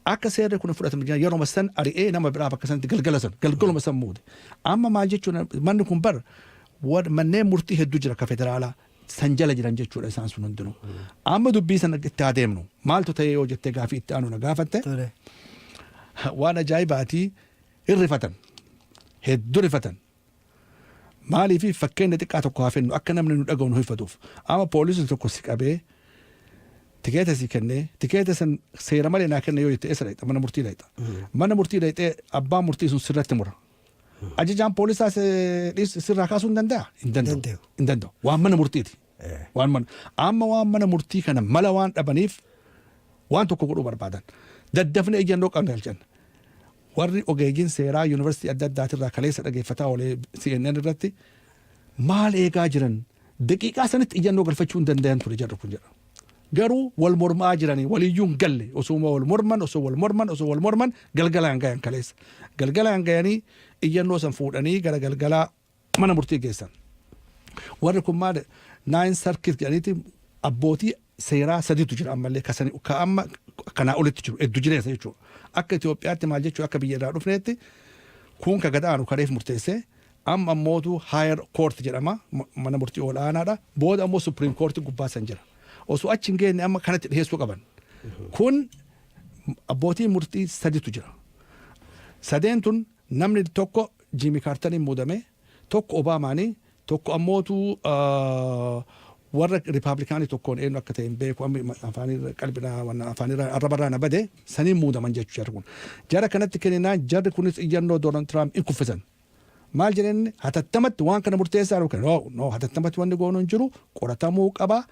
Akka seerri kun fudhatame jiran yeroo san ari'ee nama biraa bakka sanatti galgala san galgaluma san muude. Amma maal jechuudha? Manni kun bar manneen murtii hedduu jira ka federaalaa san jala jiran jechuudha isaan sun hundinuu. Amma dubbii sana itti adeemnu maaltu ta'e yoo jettee gaafii itti aanu na gaafatte, waan ajaa'ibaatii hirrifatan, hedduu rifatan. Maaliif? Fakkeenya xiqqaa tokko haa fennu akka namni nu dhaga'u nu hifatuuf. Amma poolisiin tokko si qabee tikeeta si kennee, tikeeta san seera malee naa kenne yoo jette, eessa dhaqxa? Mana murtii dhaqxa. Mana murtii dhaqxee abbaan murtii sun sirratti mura. Ajajaan poolisaa sirraa kaasuu hin danda'a? Hin danda'u. Hin danda'u. Waan mana murtiiti. Waan mana amma waan mana murtii kana mala waan dhabaniif waan tokko godhuu barbaadan. Daddafnee ejjennoo qabna galchan. Warri ogeeyyiin seeraa yuunivarsiitii adda addaatirraa kaleessa dhageeffataa oolee CNN irratti, maal eegaa jiran? Daqiiqaa sanitti ijannoo galfachuu hin danda'an ture jarri kun jedha. Garuu wal mormaa jiranii waliyyuu hin galle. Osuma wal morman, osoo wal morman, osoo wal morman galgalaan gayan kaleessa. Galgalaan gayanii iyyannoo san fuudhanii gara galgalaa mana murtii geessan. Warri kun maal, Nine Circuit jedhaniiti, abbootii seeraa sadiitu jira ammallee kasani ka amma kanaa olitti jiru hedduu jireessa jechuudha. Akka Itoophiyaatti maal jechuudha, akka biyya irraa dhufneetti kun ka gadaanu kareef murteessee, amma ammootu higher court jedhama, mana murtii olaanaadha, booda ammoo Supreme Court gubbaa san jira. Osoo achi hin geenye amma kanatti dhiyeessuu qaban. Kun abbootii murtii saditu jira. Sadeen tun namni tokko Jimmy Carteriin muudame, tokko Obaamaanii, tokko ammootu warra Ripaablikaanii tokkoon, eenyu akka ta'e hin beeku, amma afaanirra qalbina afaanirra arrabarraa na bade, saniin muudaman jechuu jarri kun. Jara kanatti kenninaan jarri kunis iyyannoo Doonaald Tiraamp hin kuffisan. Maal jedheen? Hatattamatti waan kana murteessaa jiru. No, no, hatattamatti wanni goonu hin jiru, qoratamuu qaba,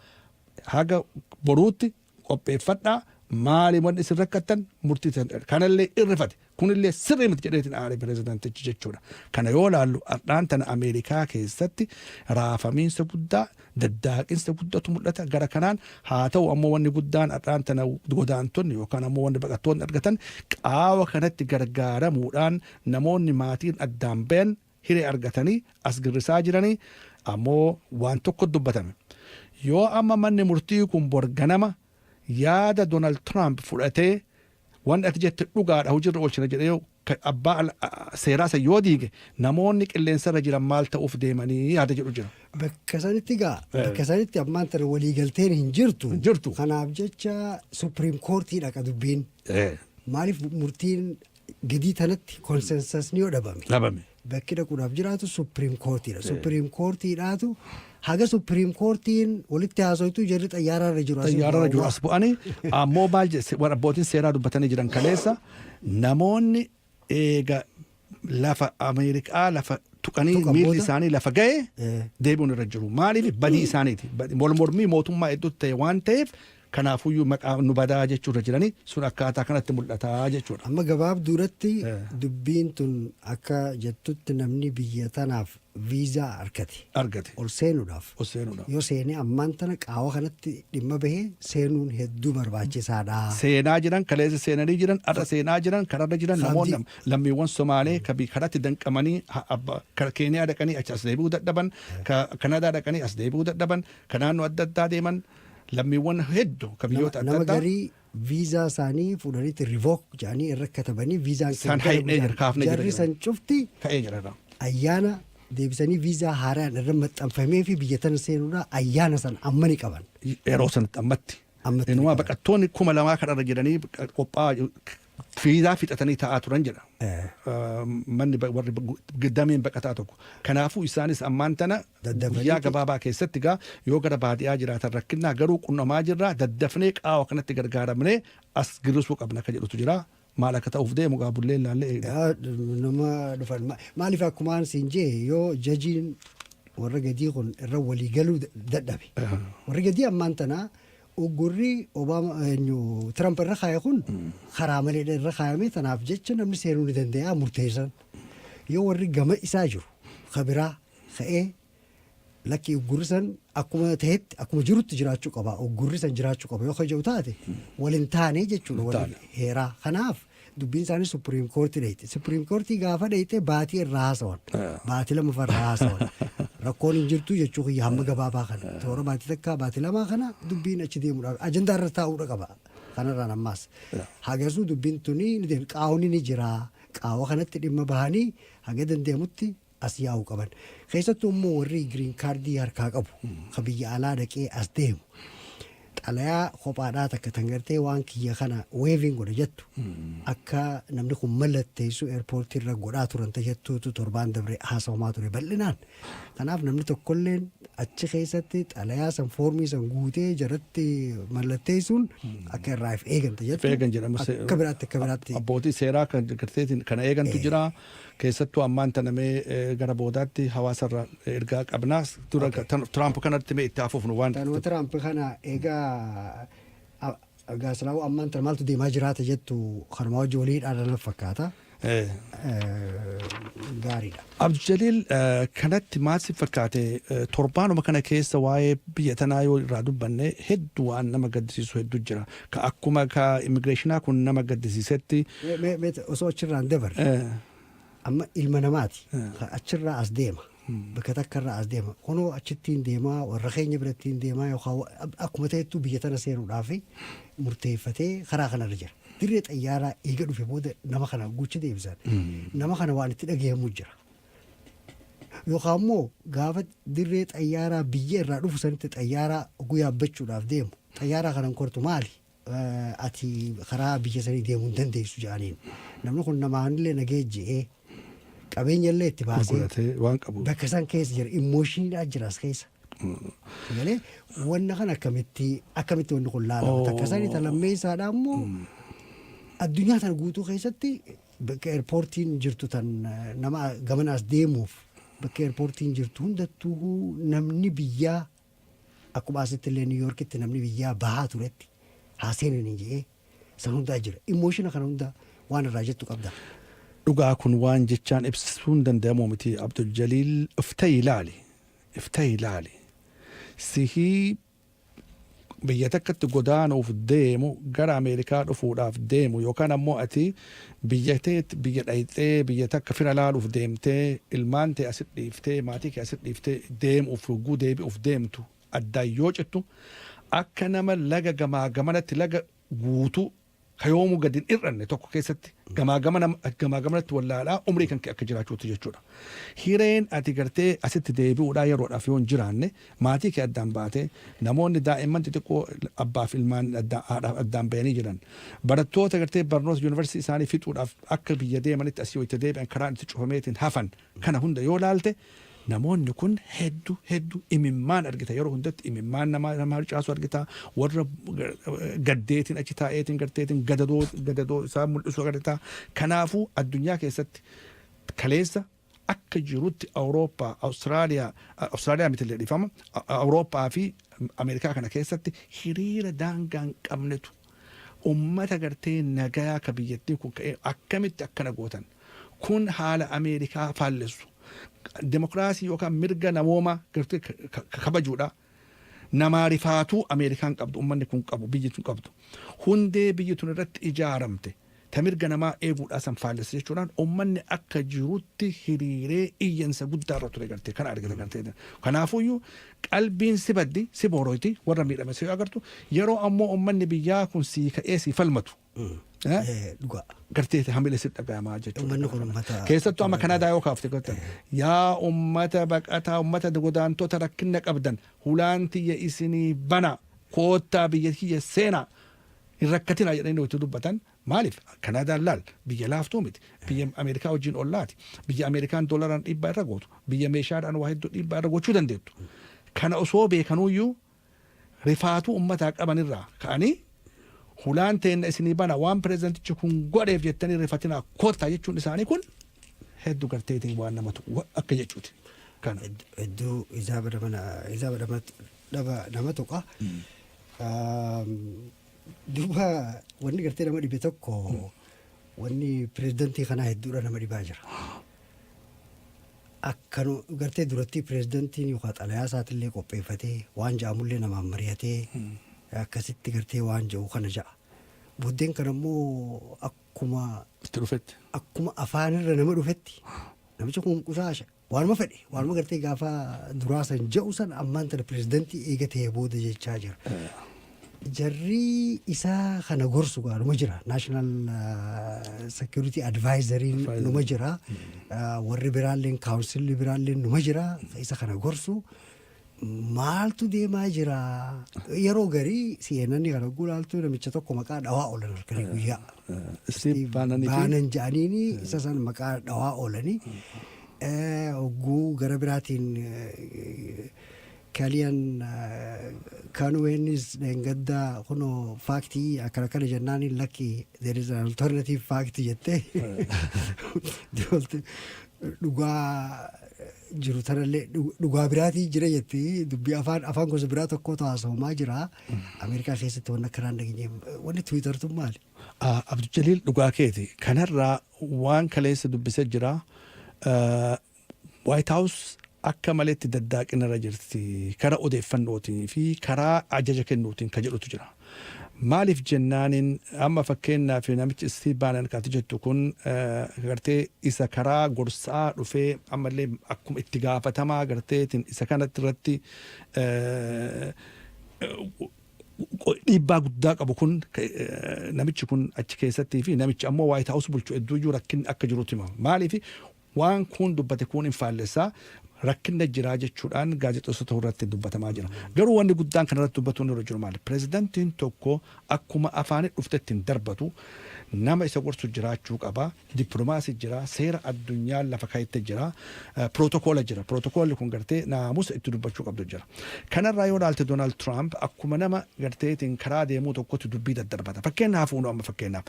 haga boruutti qopheeffadhaa, maali wanni isin rakkattan murtii kanallee irrifate, kunillee sirrii miti jedheetiin aare pirezidaantichi jechuudha. Kana yoo laallu ardhaan tana Ameerikaa keessatti raafamiinsa guddaa, daddaaqinsa guddatu mul'ata gara kanaan. Haa ta'u ammoo wanni guddaan ardhaan tana godaantonni yookaan ammoo wanni baqattoonni argatan qaawa kanatti gargaaramuudhaan namoonni maatiin addaan bayan hiree argatanii as girrisaa jiranii. Ammoo waan tokko dubbatame, yoo amma manni murtii kun bor ganama yaada Donald Trump fudhatee wanni ati jette dhugaadha, hojiirra oolchina jedhee abbaa seeraa san yoo diige, namoonni qilleensarra jiran maal ta'uuf deemanii yaada jedhu jira. Bakka sanitti gaa, bakka sanitti ammaan tana waliigalteen hin jirtu. Hin jirtu. Kanaaf jecha Supreme Courtii dhaqa dubbiin. Maaliif? Murtiin gidii tanatti consensusni yoo dhabame. Dhabame. Bakki dhaquudhaaf jiraatu Supreme Courtiidha. Supreme Courtiidhaatu haga Supreme Courtiin walitti haasoitu jarri xayyaararra jiru. Asii Xayyaararra jiru bu'aa. As bu'anii ammoo maal jedhe? Warra abbootiin seeraa dubbatanii jiran kaleessa, namoonni eega lafa Ameerikaa lafa tuqanii Tuqan miilli booda? isaanii lafa ga'e deebi'uun irra jiru. Maaliif? Badii isaaniiti. Wal mormii mootummaa hedduutti ta'e waan ta'eef, kanaafuyyuu maqaa nu badaa jechuurra jiranii sun akkaataa kanatti mul'ataa jechuudha. Amma gabaabduudhatti dubbiin tun akka jettutti namni biyya tanaaf viizaa argate. Argate. Ol seenuudhaaf. Ol seenuudhaaf. Yoo seenee ammaan tana qaawa kanatti dhimma bahee seenuun hedduu barbaachisaadha. Seenaa jiran, kaleessa seenanii jiran, har'a seenaa jiran, kararra jiran namoonni lammiiwwan Somaalee ka karatti danqamanii Keeniyaa dhaqanii achi as deebi'uu dadhaban, ka Kanadaa dhaqanii as deebi'uu dadhaban, ka naannoo adda addaa deeman, lammiiwwan hedduu ka biyyoota adda Nama addaa garii viizaa isaanii fuudhaniitti revoke jedhanii irra katabanii viizaan San haydhee jira, kaafnee jira Jarri jedhan. san cufti ka'ee jira irraa. Ayyaana deebisanii viizaa haaraan irra maxxanfamee fi biyya tana seenuudha ayyaana san amma ni qaban. Yeroo sanatti ammatti. Ammatti ni Inumaa qaban. Baqattoonni 2000 kararra jiranii qophaa'aa viizaa fixatanii taa'aa turan jedha. Manni warri dameen baqataa tokko. Kanaafuu isaanis ammaan tana Daddafaniiti. Guyyaa gabaabaa keessatti gaa yoo gara baadiyaa jiraatan rakkinnaa garuu qunnamaa jirra, daddafnee qaawa kanatti gargaaramnee as girrisuu qabna akka jedhutu jira. Maal akka ta'uuf deemu gaa bullee ilaallee eegna. Yaa, nama dhufan. Maaliif, akkumaan siin jee yoo jajiin Warra gadii kun irra walii galuu dadhabe. Warri gadii ammaan tanaa uggurri Obaama, eenyu, Trump irra kaa'e kun karaa malee irra kaayame. Tanaaf jecha namni seenuu ni danda'a murteessan. Yoo warri gama isaa jiru kabiraa ka'ee, lakki, uggurri san akkuma ta'etti, akkuma jirutti jiraachuu qaba, uggurri san jiraachuu qaba yoo jiru taate, waliin taane jechuudha waliin heeraa. Kanaaf dubbiin isaanii Supreme Court dheeyte. Supreme Court gaafa dheeyte baatii irraa haasawan, baatii 2 irraa haasawan. Rakkoon hin jirtu jechuu kiyya. Hamma gabaabaa kana, toora baatii 1, baatii 2 kana dubbiin achi deemuudhaaf ajandaa irra taa'uudha qaba. Kanarraan ammaas hagasuu dubbiin tuni ni deemi. Qaawni ni jira. Qaawa kanatti dhimma bahanii haga dandeemutti as yaa'uu qaban. Keessattuu immoo warri green card harkaa qabu, ka biyya alaa dhaqee as deemu, xalayaa kophaadhaa takka tan gartee waan kiyya kana waiving godha jettu akka namni kun mallatteessu airport irra godhaa turan jettuutu torbaan dabre haasawamaa ture bal'inaan. Kanaaf namni tokkolleen achi keessatti xalayaa san, foormii san guutee jaratti mallatteessuun akka irraa if eegan jettu. Eegan jedhamu. Akka biraatti. Abbootii seeraa kan garteetiin kana eegantu jira. Keessattuu ammaan tanamee gara boodaatti hawaasarra ergaa qabnaas dura Tiraamp kanatti mee itti hafuufnu waan. Tanuma Tiraamp kana egaa gaaslaa'uu ammaan tana maaltu deemaa jiraata jettu, kanuma wajji walii dhaadhan fakkaata. Gaariidha. Abdujaliil, kanatti maal si fakkaate? Torbaanuma kana keessa waa'ee biyya tanaa yoo irraa dubbanne, hedduu waan nama gaddisiisu hedduu jira. Ka akkuma ka immigireeshinaa kun nama gaddisiisetti. Osoo achirraan dabarre, amma ilma namaati achirraa as deema. Bakka takka irraa as deema. Kunoo achittiin deemaa, warra keenya birattiin deemaa, yookaan akkuma ta'ettuu biyya tana seenuudhaaf murteeffatee karaa kanarra jira. Dirree xayyaaraa eega dhufe booda nama kana guchi deebisan. Nama kana waan itti dhagahamu jira. Yookaan immoo gaafa dirree xayyaaraa biyya irraa dhufu sanitti xayyaaraa oguu yaabbachuudhaaf deemu, xayyaaraa kanan kortu maali? Ati karaa biyya sanii deemuu hin dandeessu jedhaniin. Namni kun namaanillee nagee je'ee qabeenya illee itti baasee waan qabu. Bakka san keessa jira, emotioniidhaan jira as keessa. Galee wanna kana akkamitti wanni kun laalama? Takka sanii lammeessaadha. Immoo addunyaa tana guutuu keessatti bakka airportiin jirtu tan nama gamana as deemuuf, bakka airportiin jirtu hundattuu namni biyyaa akkuma asitti illee New Yorkitti namni biyyaa bahaa turetti haa seenanii jedhee san hundaa jira. Emotion kana hundaa waan irraa jettu qabda. Dhugaa, kun waan jechaan ibsuun danda'amu miti, Abdul Jaliil. Iftee ilaali. Iftee ilaali. Sihii biyya takkatti godaanuuf deemu, gara Ameerikaa dhufuudhaaf deemu, yookaan ammoo ati biyya teet biyya dhayxee biyya takka fira laaluuf deemtee, ilmaan tee asit dhiiftee, maatii kee asit dhiiftee deemuuf hogguu deebi'uuf deemtu, addaan yoo cittu, akka nama laga gamaa gamanatti, laga guutuu kayoomuu gadi hin hir'anne tokko keessatti gamaa gamanatti wallaalaa umrii kan kee akka jiraachuutti jechuudha. Hireen ati gartee asitti deebi'uudhaa yeroodhaaf yoo hin jiraanne, maatii kee addaan baatee, namoonni daa'imman xixiqqoo abbaaf ilmaan haadhaaf addaan bahanii jiran, barattoota gartee barnoota yuunivarsiitii isaanii fixuudhaaf akka biyya deemanitti asii itti deebi'an karaan itti cufameetiin hafan, kana hunda yoo laalte, namoonni kun hedduu hedduu imimmaan argita. Yeroo hundatti imimmaan nama nama harcaasu argita. Warra gaddeetiin achi taa'eetiin garteetiin gadadoo gadadoo isaa mul'isu argita. Kanaafuu addunyaa keessatti kaleessa akka jirutti Awurooppaa, Awustiraaliyaa, Awustiraaliyaa miti illee, dhiifama, Awurooppaa fi Ameerikaa kana keessatti hiriira daangaa hin qabnetu ummata gartee nagayaa ka biyyattii kun ka'ee, akkamitti akkana gootan, kun haala Ameerikaa faallessu, demokiraasii yookaan mirga namoomaa gartee kabajuudha. Namaa rifaatuu Ameerikaan qabdu, ummanni kun qabu, biyyi tun qabdu, hundee biyyi tun irratti ijaaramte ta mirga namaa eeguudhaa san faallessa jechuudhaan ummanni akka jirutti hiriiree iyyansa guddaa irra ture gartee kana argite gartee. Kanaafuyyuu qalbiin si baddi, si booroyti warra miidhame si agartu. Yeroo ammoo ummanni biyyaa kun sii ka'ee si falmatu, Dhugaa. gartee hamile si dhagahamaa jechuudha. Uummanni kun uummata. Keessattuu amma Kanaadaa yoo kaafte gartan, yaa ummata baqataa, ummata godaantota rakkina qabdan, hulaan tiyya isinii bana, koottaa biyya kiyya seenaa, hin rakkatinaa jedhanii itti dubbatan. Maaliif Kanaadaan laal, biyya laaftuu miti, biyya Ameerikaa wajjin ollaati, biyya Ameerikaan dolaraan dhiibbaa irra gootu, biyya meeshaadhaan waa hedduu dhiibbaa irra gochuu dandeettu. Kana osoo beekanuyyuu rifaatuu ummataa qabanirraa ka'anii, hulaan teenna isinii bana, waan pireezidentichi kun godheef jettanii rifatinaa, koottaa jechuun isaanii kun hedduu garteetiin waan namatu akka jechuuti. Kana. Hedduu izaaba dhaba nama tuqa. Duuba wanni gartee nama dhibe tokko, wanni pireezidantii kanaa hedduudha nama dhibaa jira. Akkanu gartee duratti pireezidantiin yookaan xalayaa isaatillee qopheeffatee, waan ja'amullee namaan mari'atee, akkasitti gartee waan ja'u kana ja'a. Booddeen kana immoo akkuma itti dhufetti. Akkuma afaanirra nama dhufetti namichi kun qusaasha waanuma fedhe, waanuma gartee gaafa duraa san ja'u san ammaan tana pireezidantii eega ta'ee booda jechaa jira. Jarri isaa kana gorsu gaa numa jira. National Security Advisoriin numa jira. Warri biraalleen, councilli biraalleen numa jira isa kana gorsu. Maaltu deemaa jira? Yeroo garii CNN kana gulaaltu namicha tokko maqaa dhawaa oolan halkanii guyyaa. Steve Bannonii fi Bannon jedhaniini isa san maqaa dhawaa oolanii. Hogguu gara biraatiin Kellyanne Conwaynis dheengadda kunoo factii akkana kana jennaan, "Lakki, there is an alternative fact" jettee dhugaa jiru tanallee dhugaa biraatii jira jetti. Dubbii afaan gosa biraa tokkotu haasawamaa jira. Ameerikaa keessatti wanni akkanaan dhageenye, wanni Twittertu maali? Abdul dhugaa keeti. Kanarraa waan kaleessa dubbisee jira. White House akka maleetti daddaaqinarra jirti karaa odeeffannootiin fi karaa ajaja kennuutiin ka jedhutu jira. Maaliif jennaaniin, amma fakkeenyaaf namichi Steve Bannon kaati jettu kun gartee isa karaa gorsaa dhufee, ammallee akkuma itti gaafatamaa garteetiin isa kanatti irratti dhiibbaa guddaa qabu kun, namichi kun achi keessattii fi namichi ammoo White House bulchu hedduuyyuu rakkinni akka jirutti himama. Maaliif waan kun dubbate kun hin faallessaa, rakkinna jiraa jechuudhaan gaazexeessota irratti dubbatamaa jira. Garuu wanni guddaan kanarratti dubbatuun irra jiru maali? Pireezidantiin tokko akkuma afaanii dhufte ittiin darbatu, nama isa gorsu jiraachuu qaba. Dippiloomaasii jira, seera addunyaa lafa kaa'etti jira, pirootookoola jira. Pirootokoolli kun gartee naamusa itti dubbachuu qabdu jira. Kanarraa yoo ilaalte, Doonaald Tiraamp akkuma nama garteetiin karaa deemuu tokkotti dubbii daddarbata. Fakkeenyaaf fuunu, amma fakkeenyaaf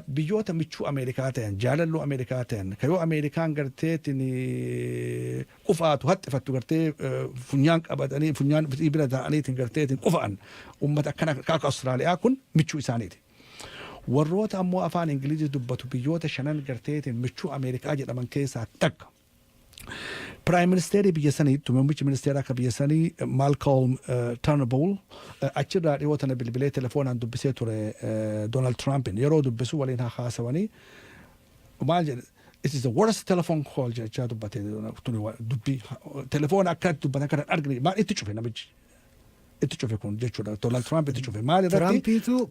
biyyoota michuu Ameerikaa ta'an, jaalalloo Ameerikaa ta'an, kayoo Ameerikaan garteetiin qufaatu haxxifattu, gartee funyaan qabatanii funyaan bira ta'aniitiin garteetiin qufa'an, uummata akkana akka Awustiraaliyaa kun michuu isaaniiti. Warroota ammoo afaan Ingilizii dubbatu, biyyoota shanan garteetiin michuu Ameerikaa jedhaman keessaa takka. Prime Ministerii biyya saniitti, muummichi ministeeraa akka biyya sanii Malcolm Turnbull achirraa dhiyoo tana bilbilee telefoonaan dubbisee ture Donald Trumpin. Yeroo dubbisu waliin haasawanii maal jedhe? "It is the worst telephone call" jechaa dubbate. Dubbii telefoona akka dubbatan kana argine. Maal itti cufe namichi? Itti cufe kun jechuudha. Donald Trump itti cufe. Maal irratti? Tiraampiitu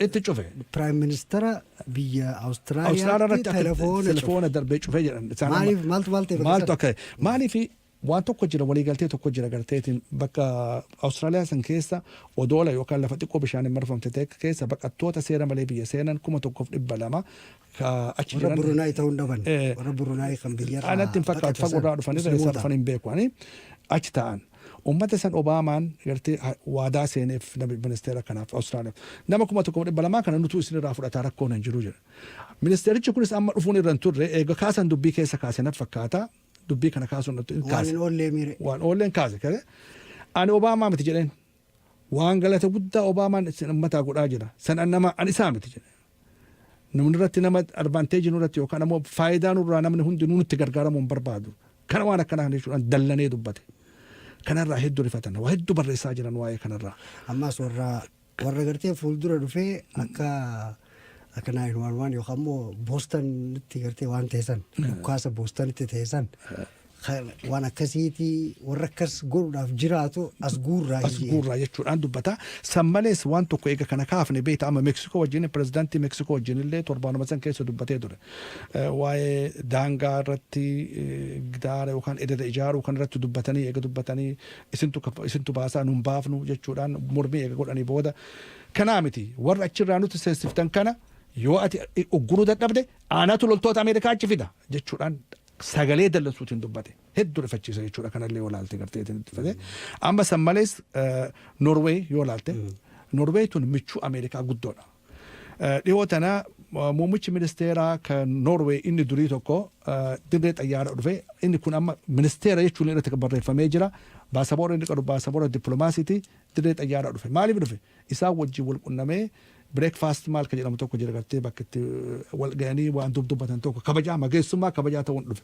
itti cufe. Prime Ministera biyya Awustiraaliyaa Awustiraaliyaatti irratti akka telefoona cufe. Telefoona darbee cufee jedhan. Isaan Maaliif, maaltu maal ta'e bakka maaltu sana? Akka maaliif waan tokko jira, waliigaltee tokko jira garteetiin bakka Awustiraaliyaa san keessa odoola yookaan lafa xiqqoo bishaaniin marfamte ta'e keessa baqattoota seera malee biyya seenan 1200 ka achi Warra jiran. Burunaay ta'uu hin dhaban. Warra Burunaay kan biyyarraa Anatti hin fakkaatu. baqate san, Fagoo irraa dhufanii eessa musliimoota. dhufan hin beeku ani achi ta'an. Uummata san Obaamaan gartee waadaa seeneef nama ministeera kanaaf, Awustiraaliyaaf nama 1200 kana nutu isinirraa fudhataa, rakkoon hin jiru jedha. Ministeerichi kunis amma dhufuun irra hin turre, eega kaasan dubbii keessa kaase natti fakkaata, dubbii kana kaasuun natti Waan kaase. hin oollee miire. Waan oolleen kaase kare. Ani Obaamaa miti jedheen, waan galata guddaa Obaamaan isin uummataa godhaa jira san an nama an isaa miti jedhe. Namni irratti nama advantageii nurratti yookaan ammoo faayidaa nurraa namni hundinuu nutti gargaaramuu hin barbaadu. Kana waan akkanaa kana jechuudhaan dallanee dubbate. Kanarraa hedduu rifatan, waa hedduu barreessaa jiran waa'ee kanarraa. Ammas warra gartee fuuldura dhufee akka 911 yookaan immoo Boostanitti gartee waan ta'e san, dhukaasa Boostanitti ta'e san, waan akkasiiti warra akkas godhuudhaaf jiraatu as guurraa as guurraa jechuudhaan dubbata. San malees waan tokko eega kana kaafne, beekta, amma Meeksikoo wajjin, pirezidaantii Meeksikoo wajjin illee torbaanuma san keessa dubbatee ture. Waa'ee daangaa irratti gidaara yookaan ededa ijaaruu kan irratti dubbatanii, eega dubbatanii isintu baasaa, nun baafnu jechuudhaan mormii eega godhanii booda, kanaa miti, warra achirraa nuti seensiftan kana yoo ati ugguruu dadhabde aanatu loltoota Ameerikaa achi fida jechuudhaan sagalee dallansuutiin dubbate. Hedduu rifachiisa jechuudha. Kanallee yoo laalte gartee itti amma san malees Norway yoo laalte, Norway tun michuu Ameerikaa guddoodha. Dhiyoo tana Muummichi ministeeraa kan Norway inni durii tokko dirree xayyaara dhufe. Inni kun amma ministeera jechuun irratti barreeffamee jira. Baasaboora inni qabu baasaboora dippiloomaasiiti. Dirree xayyaaraa dhufe. Maaliif dhufe? Isaan wajjin wal qunnamee, breakfast maal kan jedhamu tokko jira, gartee bakka itti wal ga'anii waan dubbatan tokko, kabajaa mageessummaa kabajaa ta'uun dhufe.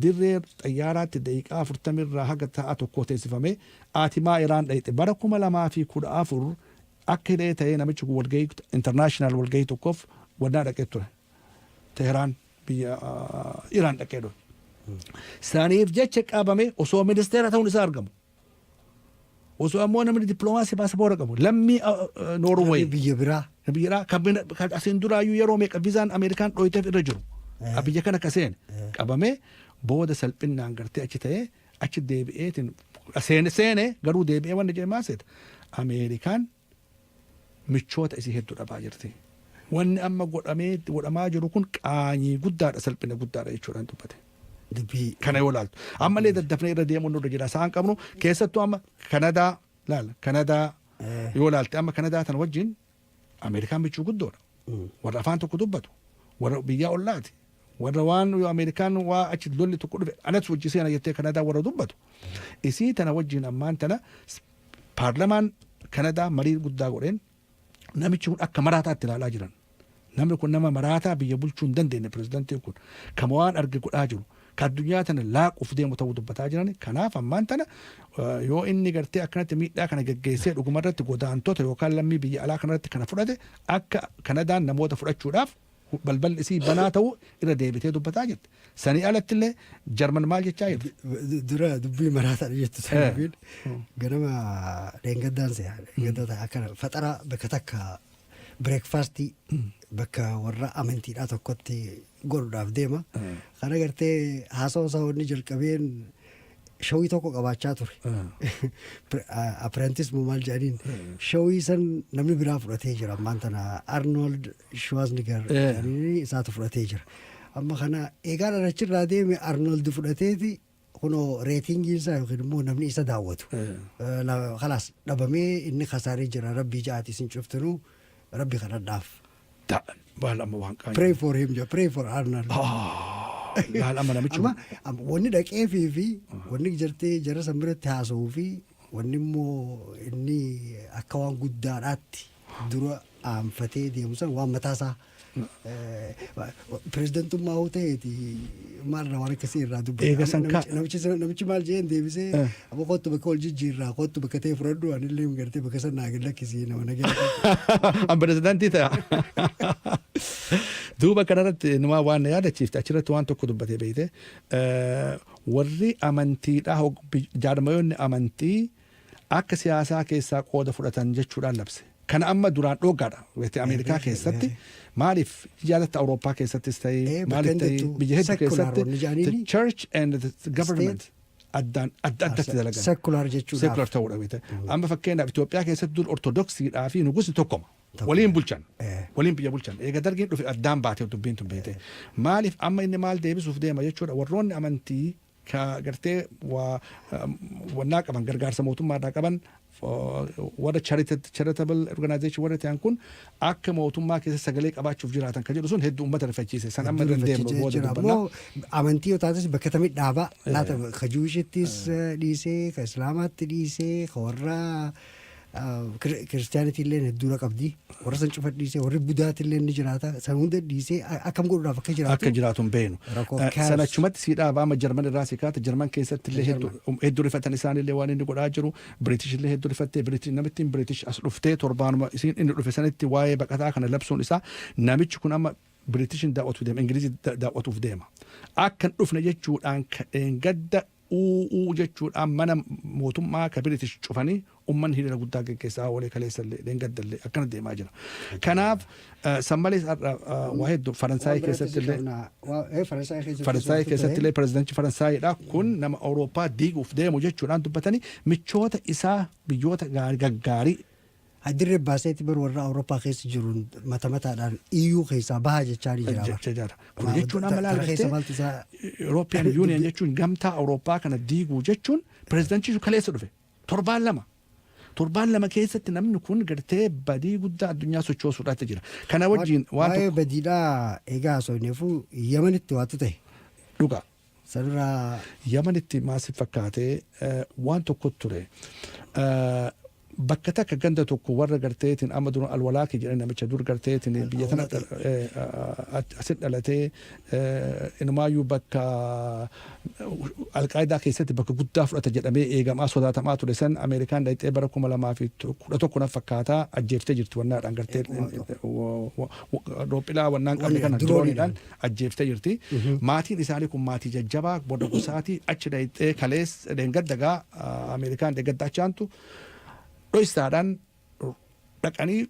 Dirree xayyaaraatti daqiiqaa 40rraa haga ta'a tokko teessifamee atimaa Iraan dhayxe. Bara 2014 akka hidhee ta'ee namichi kun walgahii, international walgahii tokkoof wannaa dhaqee ture. Teheraan, biyya Iraan dhaqee dhufe. Saniif jecha qabame osoo ministeera ta'uun isaa argamu. Osoo ammoo namni dippiloomaasii baasaboora qabu lammii Noorweey. Biyya biraa. Biyya kan asiin duraayyuu yeroo meeqa viizaan Ameerikaan dhoyiteef irra jiru. Biyya kana ka seene qabamee booda salphinnaan gartee achi ta'ee achi deebi'eetiin seene seene garuu deebi'ee wanni jedhe maal seeta? Ameerikaan michoota isii hedduu dhabaa jirti. Wanni amma godhamee godhamaa jiru kun qaanyii guddaadha, salphina guddaadha jechuudhaan dubbate. Dubbii. Kana yoo laaltu ammallee daddafnee irra deemuun nurra jira. Isaan qabnu keessattuu amma Kanadaa laala. Kanadaa yoo laalte, amma Kanadaa tana wajjin Ameerikaan michuu guddoodha. Warra afaan tokko dubbatu, warra biyyaa ollaati. Warra waan yoo Ameerikaan waa achi lolli tokko dhufe anatu wajji seena jettee Kanadaa warra dubbatu. Isii tana wajjin ammaan tana paarlamaan Kanadaa marii guddaa godheen namichi kun akka maraataatti ilaalaa jiran. Namni kun nama maraataa, biyya bulchuu hin dandeenye, pirezidantiin kun kama waan arge godhaa jiru, ka addunyaa tana laaquuf deemu ta'uu dubbataa jiran. Kanaaf ammaan tana yoo inni gartee akkanatti miidhaa kana geggeessee dhugumarratti godaantota yookaan lammii biyya alaa kanarratti kana fudhate, akka Kanadaan namoota fudhachuudhaaf balballi isii banaa ta'uu irra deebitee dubbataa jirti. Sanii alatti illee Jarman maal jechaa jirti? Dura dubbii maraataadha jettu sana, dubbiin ganama dheengaddaan se'a. Dheengaddaa akkana faxara bakka takka breakfastii bakka warra amantiidhaa tokkotti godhuudhaaf deema. Kana gartee haasawa isaa wanni jalqabeen showii tokko qabaachaa ture. Apprentice moo maal jedhaniin, showii san namni biraa fudhatee jira ammaan tana, Arnold Schwarzenegger jedhanii isaatu fudhatee jira. Amma kana eegaan achirraa deeme, Arnold fudhateeti kunoo ratingiin isaa yookiin immoo namni isa daawwatu. Kalaas dhabamee inni kasaaree jira. Rabbii ja'aati isin cuftinuu rabbi kadhadhaaf. Baal amma waan qaanii. Pray for him, pray for Arnold. Laal amma namichi. Amma wanni dhaqeefii fi wanni jartee jara san biratti haasa'uu fi wanni immoo inni akka waan guddaadhaatti dura aanfatee deemu san waan mataasaa pirezidantummaa hoo ta'eeti maalirraa waan akkasii irraa dubbata. Eega san Namichi maal jeen deebisee, "Amma kottu bakka wal jijjiirraa, kottu bakka ta'e fudhadhu, anillee gartee bakka san naa gad lakkisii nama nagaa." An pirezidantii ta'a. Duuba kanarratti numaa waan na yaadachiifte, achirratti waan tokko dubbatee beeyte, warri amantiidhaa, jaarmayoonni amantii akka siyaasaa keessaa qooda fudhatan jechuudhaan labse. Kana amma duraan dhooggaadha. Beekte, Ameerikaa keessatti maaliif jaalatta, Awurooppaa keessattis ta'ee maaliif ta'ee biyya hedduu keessatti the church and the government addaan adda addatti dalagan. Secular jechuudhaaf. Secular ta'uudha beekte. Amma fakkeenyaaf Itoophiyaa keessatti dur Ortodoksiidhaa fi nugusni tokkoma. Waliin bulchan. Waliin biyya bulchan. Eega Dargiin dhufe addaan baatee dubbiin tun beekte. Maaliif amma inni maal deebisuuf deema jechuudha? Warroonni amantii ka gartee waa wannaa qaban, gargaarsa mootummaadhaa qaban, warra charitable organization warra ta'an kun akka mootummaa keessa sagalee qabaachuuf jiraatan kan jedhu sun hedduu uummata rifachiise. San amma irra deemnu booda dubbanna. Ammoo amantii yoo taates bakka tamii dhaabaa laata? Ka Jewishittis dhiisee, ka Islaamaatti dhiisee, ka warra kiristaanitii illee hedduudha qabdi, warra san cufa dhiisee, warri Budaati illee ni jiraata, san hunda dhiisee akkam godhuudhaaf akka jiraatu. Akka jiraatu hin beeknu. Rakkoo Sana achumatti sii dhaaba. Amma Jarman irraa si kaata. Jarman keessatti illee hedduu rifatan isaan illee waan inni godhaa jiru. British illee hedduu rifattee. British, namittiin British as dhuftee torbaanuma isiin inni dhufe sanitti waa'ee baqataa kana labsuun isaa, namichi kun amma Britishin daawwatuuf deema, Ingilizii daawwatuuf deema. Akka hin dhufne jechuudhaan kadheen gadda uuu jechuudhaan mana mootummaa ka British cufanii ummanni hiriira guddaa geggeessaa oolee, kaleessa illee dheengadda akkana deemaa jira. Kanaaf san malees har'a waa hedduu Faransaayii keessatti illee Faransaayii Faransaayii keessatti illee pirezidantii Faransaayidha kun nama Awurooppaa diiguuf deemu jechuudhaan dubbatanii michoota isaa biyyoota gaggaarii Dirree baaseeti bar warra Awurooppaa keessa jiru mata mataadhaan EU keessaa bahaa jechaa ni jira. Jecha jira. Kun jechuun amma laal Tana keessa maaltu isaa European Union jechuun, gamtaa Awurooppaa kana diiguu jechuun, pirezidantichi kaleessa dhufe torbaan 2. Torbaan 2 keessatti namni kun gartee badii guddaa addunyaa sochoosuudhaatti jira. Kana wajjin waan Waa'ee tokko badiidhaa egaa haasofneefu, Yamanitti waatu ta'e. Dhugaa. Sanirraa. Yamanitti maasi fakkaatee waan tokko ture. Bakka takka ganda tokko warra garteetiin amma dura Alwalaaki jedhan, namicha dur garteetiin biyya tana asitti dhalatee, inumaayyuu bakka Alqaayidaa keessatti bakka guddaa fudhata jedhamee eegamaa sodaatamaa ture san, Ameerikaan dhaqxee bara 2011 na fakkaataa ajjeeftee jirti wannaadhaan, gartee roophilaa wannaan qabne kana dirooniidhaan ajjeeftee jirti. Maatiin isaanii kun maatii jajjabaa booda gosaatii achi dhaqxee kalees dheengaddagaa Ameerikaan dheengadda achaantu dhoysaadhaan dhaqanii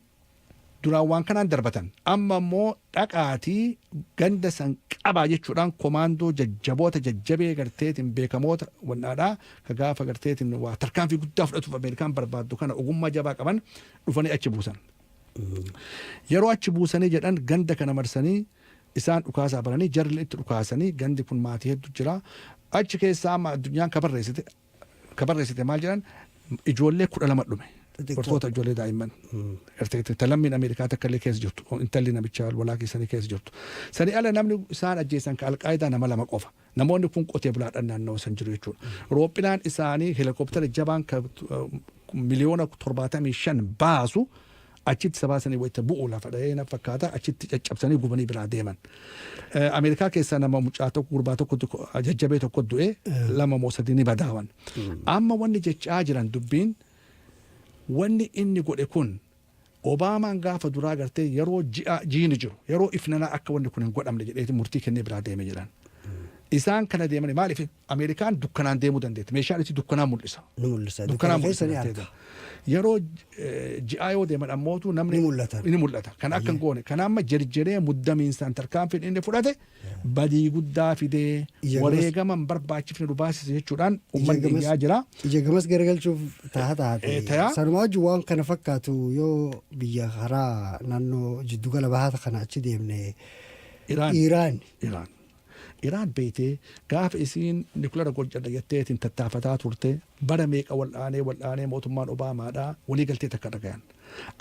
duraan waan kanaan darbatan. Amma immoo dhaqaatii ganda san qabaa jechuudhaan komaandoo jajjaboota jajjabee garteetiin beekamoota wannaadhaa ka gaafa garteetiin waa tarkaanfii guddaa fudhatuuf Ameerikaan barbaaddu kana ogummaa jabaa qaban dhufanii achi buusan. Yeroo achi buusanii jedhan, ganda kana marsanii isaan dhukaasaa baranii, jarri itti dhukaasanii, gandi kun maatii hedduu jira. Achi keessaa amma addunyaan ka barreessite maal jedhan? Ijoollee 12 dhume. Dubartoota, ijoollee, daa'imman. Gartee lammiin Ameerikaa takka illee keessa jirtu, intalli namicha walaa keessanii keessa jirtu. Sani ala namni isaan ajjeesan ka Alqaayidaa nama lama qofa. Namoonni kun qotee bulaadhaan naannoo san jiru jechuudha. Roophilaan isaanii helikooптara jabaan ka miliyoona 75 baasu achitti sabaasanii wayita bu'u lafa dhahee na fakkaata achitti caccabsanii gubanii biraa deeman. Ameerikaa keessaa nama mucaa tokko, gurbaa tokko jajjabee tokko du'e, lama moo sadi ni badaawan. Amma wanni jechaa jiran dubbiin wanni inni godhe kun, Obaamaan gaafa duraa gartee yeroo ji'a jiini jiru, yeroo ifnanaa akka wanni kun hin godhamne jedheeti murtii kennee biraa deeme jedhan. Isaan kana deemanii maaliif Ameerikaan dukkanaan deemuu dandeetti? Meeshaan itti dukkanaan mul'isa. Ni mul'isa. Dukkanaan Dukkana keessa ni mul'isa. arga. Yeroo ji'aa yoo deeman ammootu namni Ni mul'ata. Ni mul'ata. Kan akka hin goone. Kana amma jarjaree muddamiinsaan tarkaanfiin inni fudhate badii guddaa fidee Ija gamas- wareegama hin barbaachifne nu baasise jechuudhaan uummanni gamas- iyyaa jira. Ija gamas garagalchuuf taha taate. Ta'a. Sanumaa wajjin waan kana fakkaatu yoo biyya karaa naannoo jiddugala bahaa kana achi deemne, Iraan. Iraan. Iraan. Iraan beeytee gaafa isiin nuclear hojjedha jetteetiin tattaafataa turte, bara meeqa wal'aanee wal'aanee mootummaan Obaamaadhaa walii galtee takka dhagayan.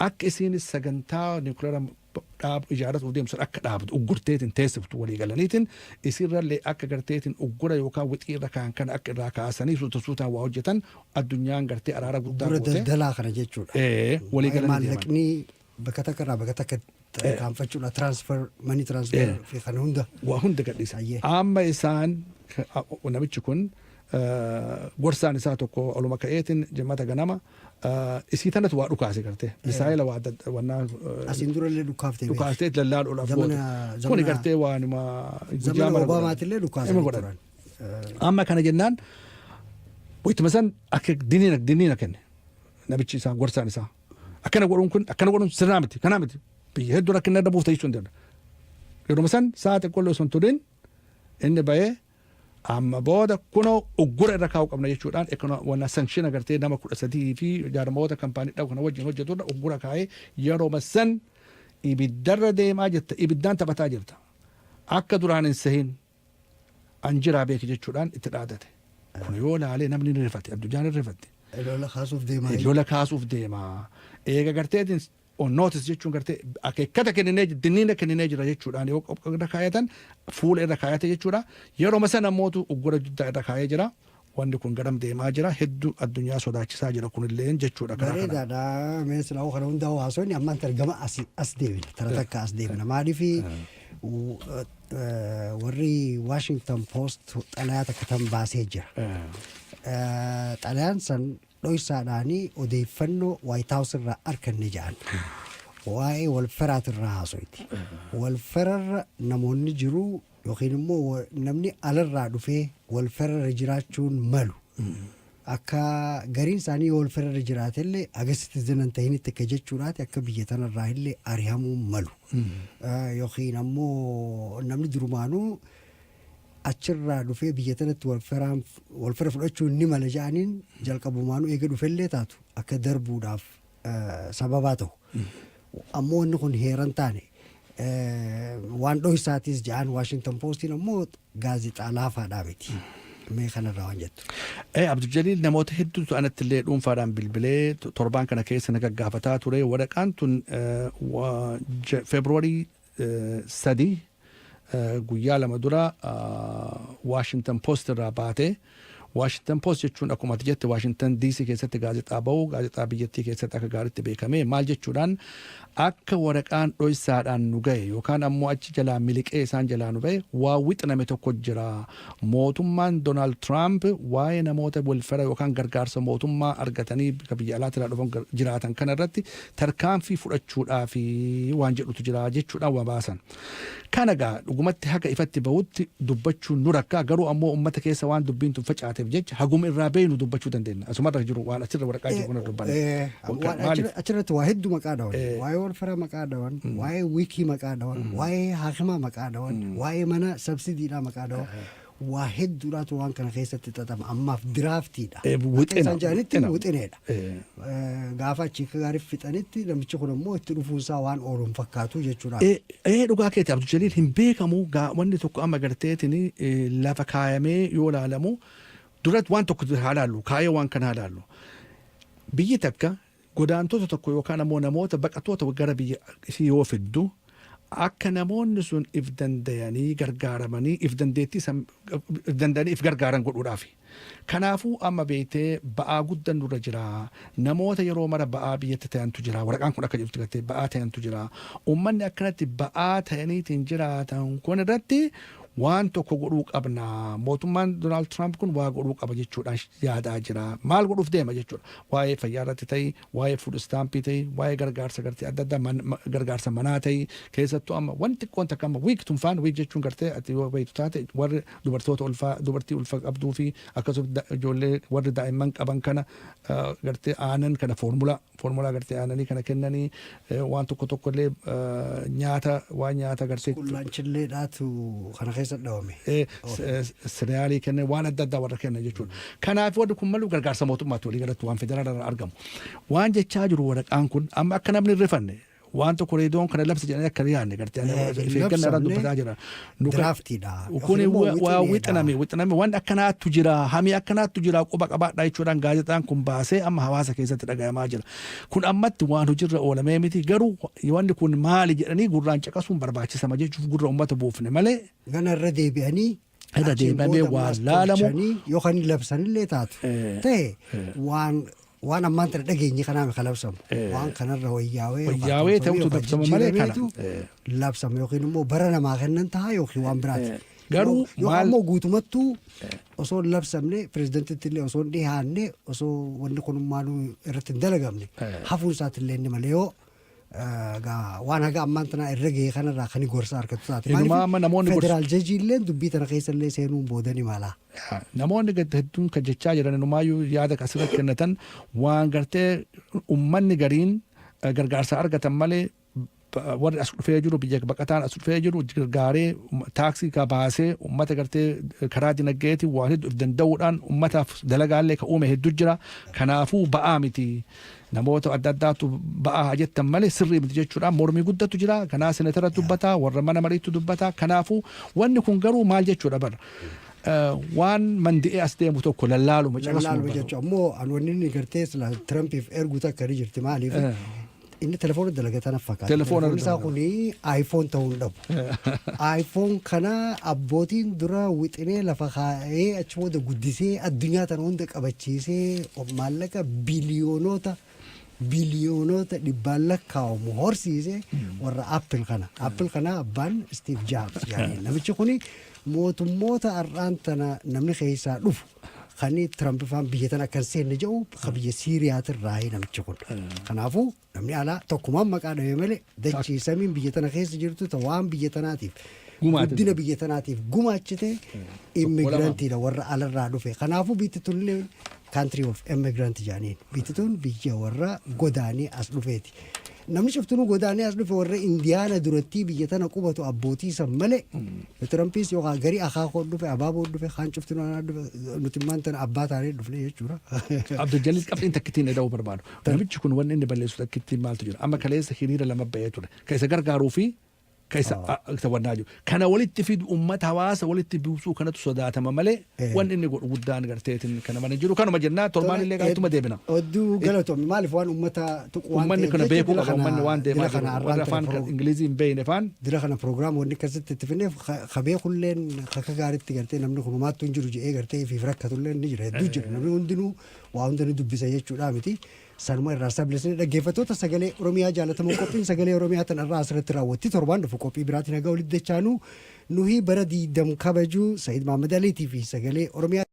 Akka isiin sagantaa nuclear dhaabu ijaarratuuf deemtu sun akka dhaabdu uggurteetiin teessiftu walii galaniitiin, isirrallee akka garteetiin uggura yookaan wixii irra kaan kana akka irraa kaasanii suuta suutaan waa hojjetan addunyaan gartee araara guddaa Uggura goote. daldalaa kana jechuudha. Walii galanii deeman. Maallaqni bakka takka irraa bakka takka kaanfachuudha. Transfer, money transfer fi kana hunda. Waa hunda gadhiisa. Ayyee. Amma isaan namichi kun gorsaan isaa tokko oluma ka'eetiin jimmata ganama isii tanatu waa dhukaase, gartee misaayila waa wannaa Asiin durallee dhukaaftee beekti. Dhukaaftee lallaaluudhaaf Zamana goote. Kuni gartee waanuma guyyaa Zamana mara godhan. Obaamaatillee dhukaasanii Ima godhan. turan. Amma kana jennaan wayituma san akka diniina kenne namichi isaa, gorsaan isaa. Akkana godhuun kun, akkana godhuun sirnaa miti, kanaa miti, biyya hedduu rakkina irra buufta jechuu hin danda'u. Yeruma san sa'a xiqqoo osoo hin turin inni bahee amma booda kunoo uggura irra kaa'uu qabna jechuudhaan wanna sanction agartee nama 13 fi jaarmoota kampaanii dhabu kana wajjin hojjetudha uggura kaa'ee, yeroo san ibiddarra deemaa jirta, ibiddaan taphataa jirta, akka duraan hin sehin an jiraa beeki jechuudhaan itti dhaadate. Kun yoo laalee namni ni rifate, addunyaan ni rifatte. Lola kaasuuf deemaa. Lola kaasuuf deema. Eega garteetiin on notice jechuun gartee akeekkata kenninee, dinniina kenninee jira jechuudhaan yoo irra kaayatan, fuula irra kaayate jechuudha. Yeroo sana mootu uggura guddaa irra kaayee jira. Wanni kun garam deemaa jira? Hedduu addunyaa sodaachisaa jira kunillee jechuudha karaa kanaan. Bareedaadha. Mee silaa kana hundaa haasofni ammaan targama as deebina. Tara takka as deebina. Maaliif warri Washington Post xalayaa takka tan baasee jira. Xalayaan san dhoysaadhaanii odeeffannoo White House irraa arganne jedhan. Waa'ee walferaatirraa haasoyti. Walferarra namoonni jiru yookiin immoo namni alarraa dhufee walferarra jiraachuun malu. Akka gariin isaanii yoo walferarra jiraatellee aga citizen hin tahinitti akka jechuudhaati akka biyya tanarraa illee ari'amuu malu. Yookiin ammoo namni durumaanuu achirraa dhufee biyya tanatti walfera fudhachuun ni mala jedhaniin jalqabumaanuu eega dhufellee taatu akka darbuudhaaf sababaa ta'u. Ammoo wanni kun heeran taane waan dhoysaatis jedhan. Washington Postiin ammoo gaazexaa laafaadhaa miti. Mee kanarraa waan jettu. Abdul Jaliil, namoota hedduutu anatti illee dhuunfaadhaan bilbilee torbaan kana keessa na gaggaafataa ture. Waraqaan tun February 3, guyyaa 2 dura Washington Post irraa baate. Washington Post jechuun akkuma ati jette Washington DC keessatti gaazexaa bahu, gaazexaa biyyattii keessatti akka gaariitti beekame. Maal jechuudhaan akka waraqaan dhoysaadhaan nu gahe yookaan ammoo achi jalaa miliqee isaan jalaa nu bahe, waa wixiname tokko jira. Mootummaan Donald Trump waa'ee namoota welfare yookaan gargaarsa mootummaa argatanii biyya alaatti irraa dhufan jiraatan kana irratti tarkaanfii fudhachuudhaaf waan jedhutu jira jechuudhaan waa baasan. Kana gaa dhugumatti haga ifatti bahutti dubbachuun nu rakkaa, garuu ammoo uummata keessa waan dubbiin tun facaateef jecha haguma irraa beeynu dubbachuu dandeenya. Asumarra jiru, waan achirra waraqaa jiru kana dubbanna. Waan achirratti waa hedduu maqaa dhawan. Waa'ee welfare maqaa dhawan, waa'ee WIC maqaa dhawan, waa'ee haakimaa maqaa dhawan, waa'ee mana subsidydhaa maqaa dhawan. Waa hedduudhaatu waan kana keessatti xaxama. Ammaaf draftiidha. Wixina. Isaan jedhanitti wixineedha. Gaafa achi akka gaarii fixanitti namichi kun ammoo itti dhufuunsaa waan oolu hin fakkaatu jechuudha. Dhugaa keeti, Abdul Jaliil, hin beekamu. Wanni tokko amma garteetiin lafa kaayamee yoo ilaalamu, duratti waan tokko haa laallu, kaayee waan kana haa laallu. Biyyi takka godaantota tokko yookaan ammoo namoota baqattoota gara biyya isii yoo fiddu, akka namoonni sun if dandayanii gargaaramanii if dandeettii if danda'anii if gargaaran godhuudhaafi. Kanaafuu amma beektee ba'aa guddaan nurra jira. Namoota yeroo mara ba'aa biyyatti ta'antu jira. Waraqaan kun akka jirtu gartee ba'aa ta'antu jira. Uummanni akkanatti ba'aa ta'aniitiin jiraatan kun irratti waan tokko godhuu qabna. Mootummaan Donald Trump kun waa godhuu qaba jechuudhaan yaadaa jira. Maal godhuuf deema jechuudha. Waa'ee fayyaa irratti ta'ii, waa'ee food stampii ta'ii, waa'ee gargaarsa gartee adda addaa, gargaarsa manaa ta'ii, keessattuu amma wanti xiqqoon takka amma WIC tunfaan, WIC jechuun gartee ati yoo beektu taate warri dubartoota ulfaa, dubartii ulfa qabduu fi akkasumas ijoollee warri daa'imman qaban kana gartee aanan kana, formula gartee aananii kana kennanii, waan tokko tokko illee nyaata, waan nyaata gartee School lunchilleedhaatu kana keessa dhawame. Cerealii kennan, waan adda addaa warra kennan jechuudha. Kanaaf warri kun malu gargaarsa mootummaatti walii galatti waan federaala irraa argamu. Waan jechaa jiru waraqaan kun amma akka namni hin rifanne, waan tokko reediyoon kana labsa jedhanii akka yaadne gartee hin eeggannaa irraa labsamne. dubbataa jira. Draftiidha. Kun Yookiin immoo waa wixineedha. Wixiname, waan akkanaatu jira, hamii akkanaatu jira, quba qabaadhaa jechuudhaan gaazexaan kun baasee amma hawaasa keessatti dhagayamaa jira. Kun ammatti waan hojiirra oolamee miti, garuu wanni kun maali jedhanii gurraan caqasuun barbaachisama jechuuf gurra uummata buufne malee. Gana irra deebi'anii Irra achiin deebi'amee booda waan ammas laalamu. tolchanii yookaan labsanillee taatu ta'e, waan ammaan tana dhageenye kanaaf kan labsamu, waan kanarra wayyaawee yookaan Wayyaawee tolfamee ta'utu yookaan labsama malee kana. jijjiirameetu labsama yookiin immoo bara namaa kennan ta'a yookiin waan biraati. Garuu Yookaan immoo guutumattuu osoo hin labsamne, pireezidentitti illee osoo hin dhiyaanne, osoo wanni kun maaluu irratti hin dalagamne hafuun isaati illee inni malee, yoo waan haga ammaan tanaa irra ga'e kanarraa kan gorsa argatu taate. Inumaa amma namoonni Federal judge illee dubbii tana keessa illee seenuun booda ni mala. Namoonni hedduun kan jechaa jiran, inumaayyuu yaada asirratti kennatan, waan gartee ummanni gariin gargaarsa argatan malee warri as dhufee jiru, biyya baqataan as dhufee jiru gargaaree, taaksii ka baasee, ummata gartee karaa dinagdeetiin waan hedduu if danda'uudhaan ummataaf dalagaallee ka uume hedduu jira. Kanaafuu ba'aa miti. Namoota adda addaatu ba'aa haa jettan malee sirrii miti jechuudhaan mormii guddatu jira. Kanaa senator dubbataa, warra mana mariitu dubbataa. Kanaafuu wanni kun garuu maal jechuudha bara. Waan mandi'ee as deemu tokko lallaaluma caqasuma Lallaaluma bara. Jechuun ammoo an wanni inni gartee sila Trumpiif ergu takka ni jirti. Maaliif inni telefoona dalagatan fakkaata. Telefoona Telefoonni isaa dalaga. kuni iPhone ta'uu hin dhabu. iPhone kana abbootiin dura wixinee lafa kaa'ee, achi booda guddisee, addunyaa tana hunda qabachiisee, maallaqa biliyoonota biliyoonota dhibbaan lakkaa'amu horsiise warra Apple kana. Apple kana abbaan Steve Jobs jedhanii. Namichi kuni mootummoota har'aan tana namni keessaa dhufu kan Trump faan biyya tana akka hin seenne jedhu kan biyya Siiriyaatirraa namichi kun. Kanaafuu namni alaa tokkumaan maqaa dhabe malee dachii samiin biyya tana keessa jirtu ta waan biyya tanaatiif Gumaate. guddina biyya tanaatiif gumaachite immigrantiidha, warra alarraa dhufe. Kanaafuu biyyi tunillee country of immigrant jedhaniin. Biyyi tun biyya warra godaanii as dhufeeti. Namni cuftunuu godaanii as dhufe warra Indiyaana durattii biyya tana qubatu abbootii san malee, Tirampis yookaan garii akaakoon dhufe, abaaboon dhufe, kaan cuftunuu anaa dhufe, nuti immaan tana abbaa taanee dhufne jechuudha. Abdul Jalil, qabxiin takkittiin dhadha'uu barbaadu. Namichi kun wanni inni balleessu takkittiin maaltu jira? Amma kaleessa hiriira lama ba'ee ture. Kan isa gargaaruu fi Ka isa isa wannaa jiru. Kana walitti fidu, ummata hawaasa walitti buusuu kanatu sodaatama malee wanni inni godhu guddaan garteetiin kana mana jiru kanuma jennaa, torbaan illee gaatuma deebina. Odduu galatoomne, maaliif waan ummata tuqu waan Ummanni ta'eef kana jecha beekuu dila qaba, ummanni waan deemaa dila jiru kana warra arraan afaan tana Ingilizii hin beekne faan. Dira kana proogiraama wanni akkasitti itti finneef ka beekulleen akka gaariitti gartee namni kun homaattuu hin jiru jedhee gartee ifiif rakkatulleen ni jira, hedduu jira. Namni hundinuu waa hunda ni dubbisa jechuudha miti. Sanuma irraa sablisni dhaggeeffattoota Sagalee Oromiyaa jaalatamoo, qophiin Sagalee Oromiyaa tan irraa asirratti raawwatti. Torbaan dhufu qophii biraatiin haga walitti dachaanuu, nuhi bara 20 kabajuu Sa'iid Mahamad Aliitii fi Sagalee Oromiyaa.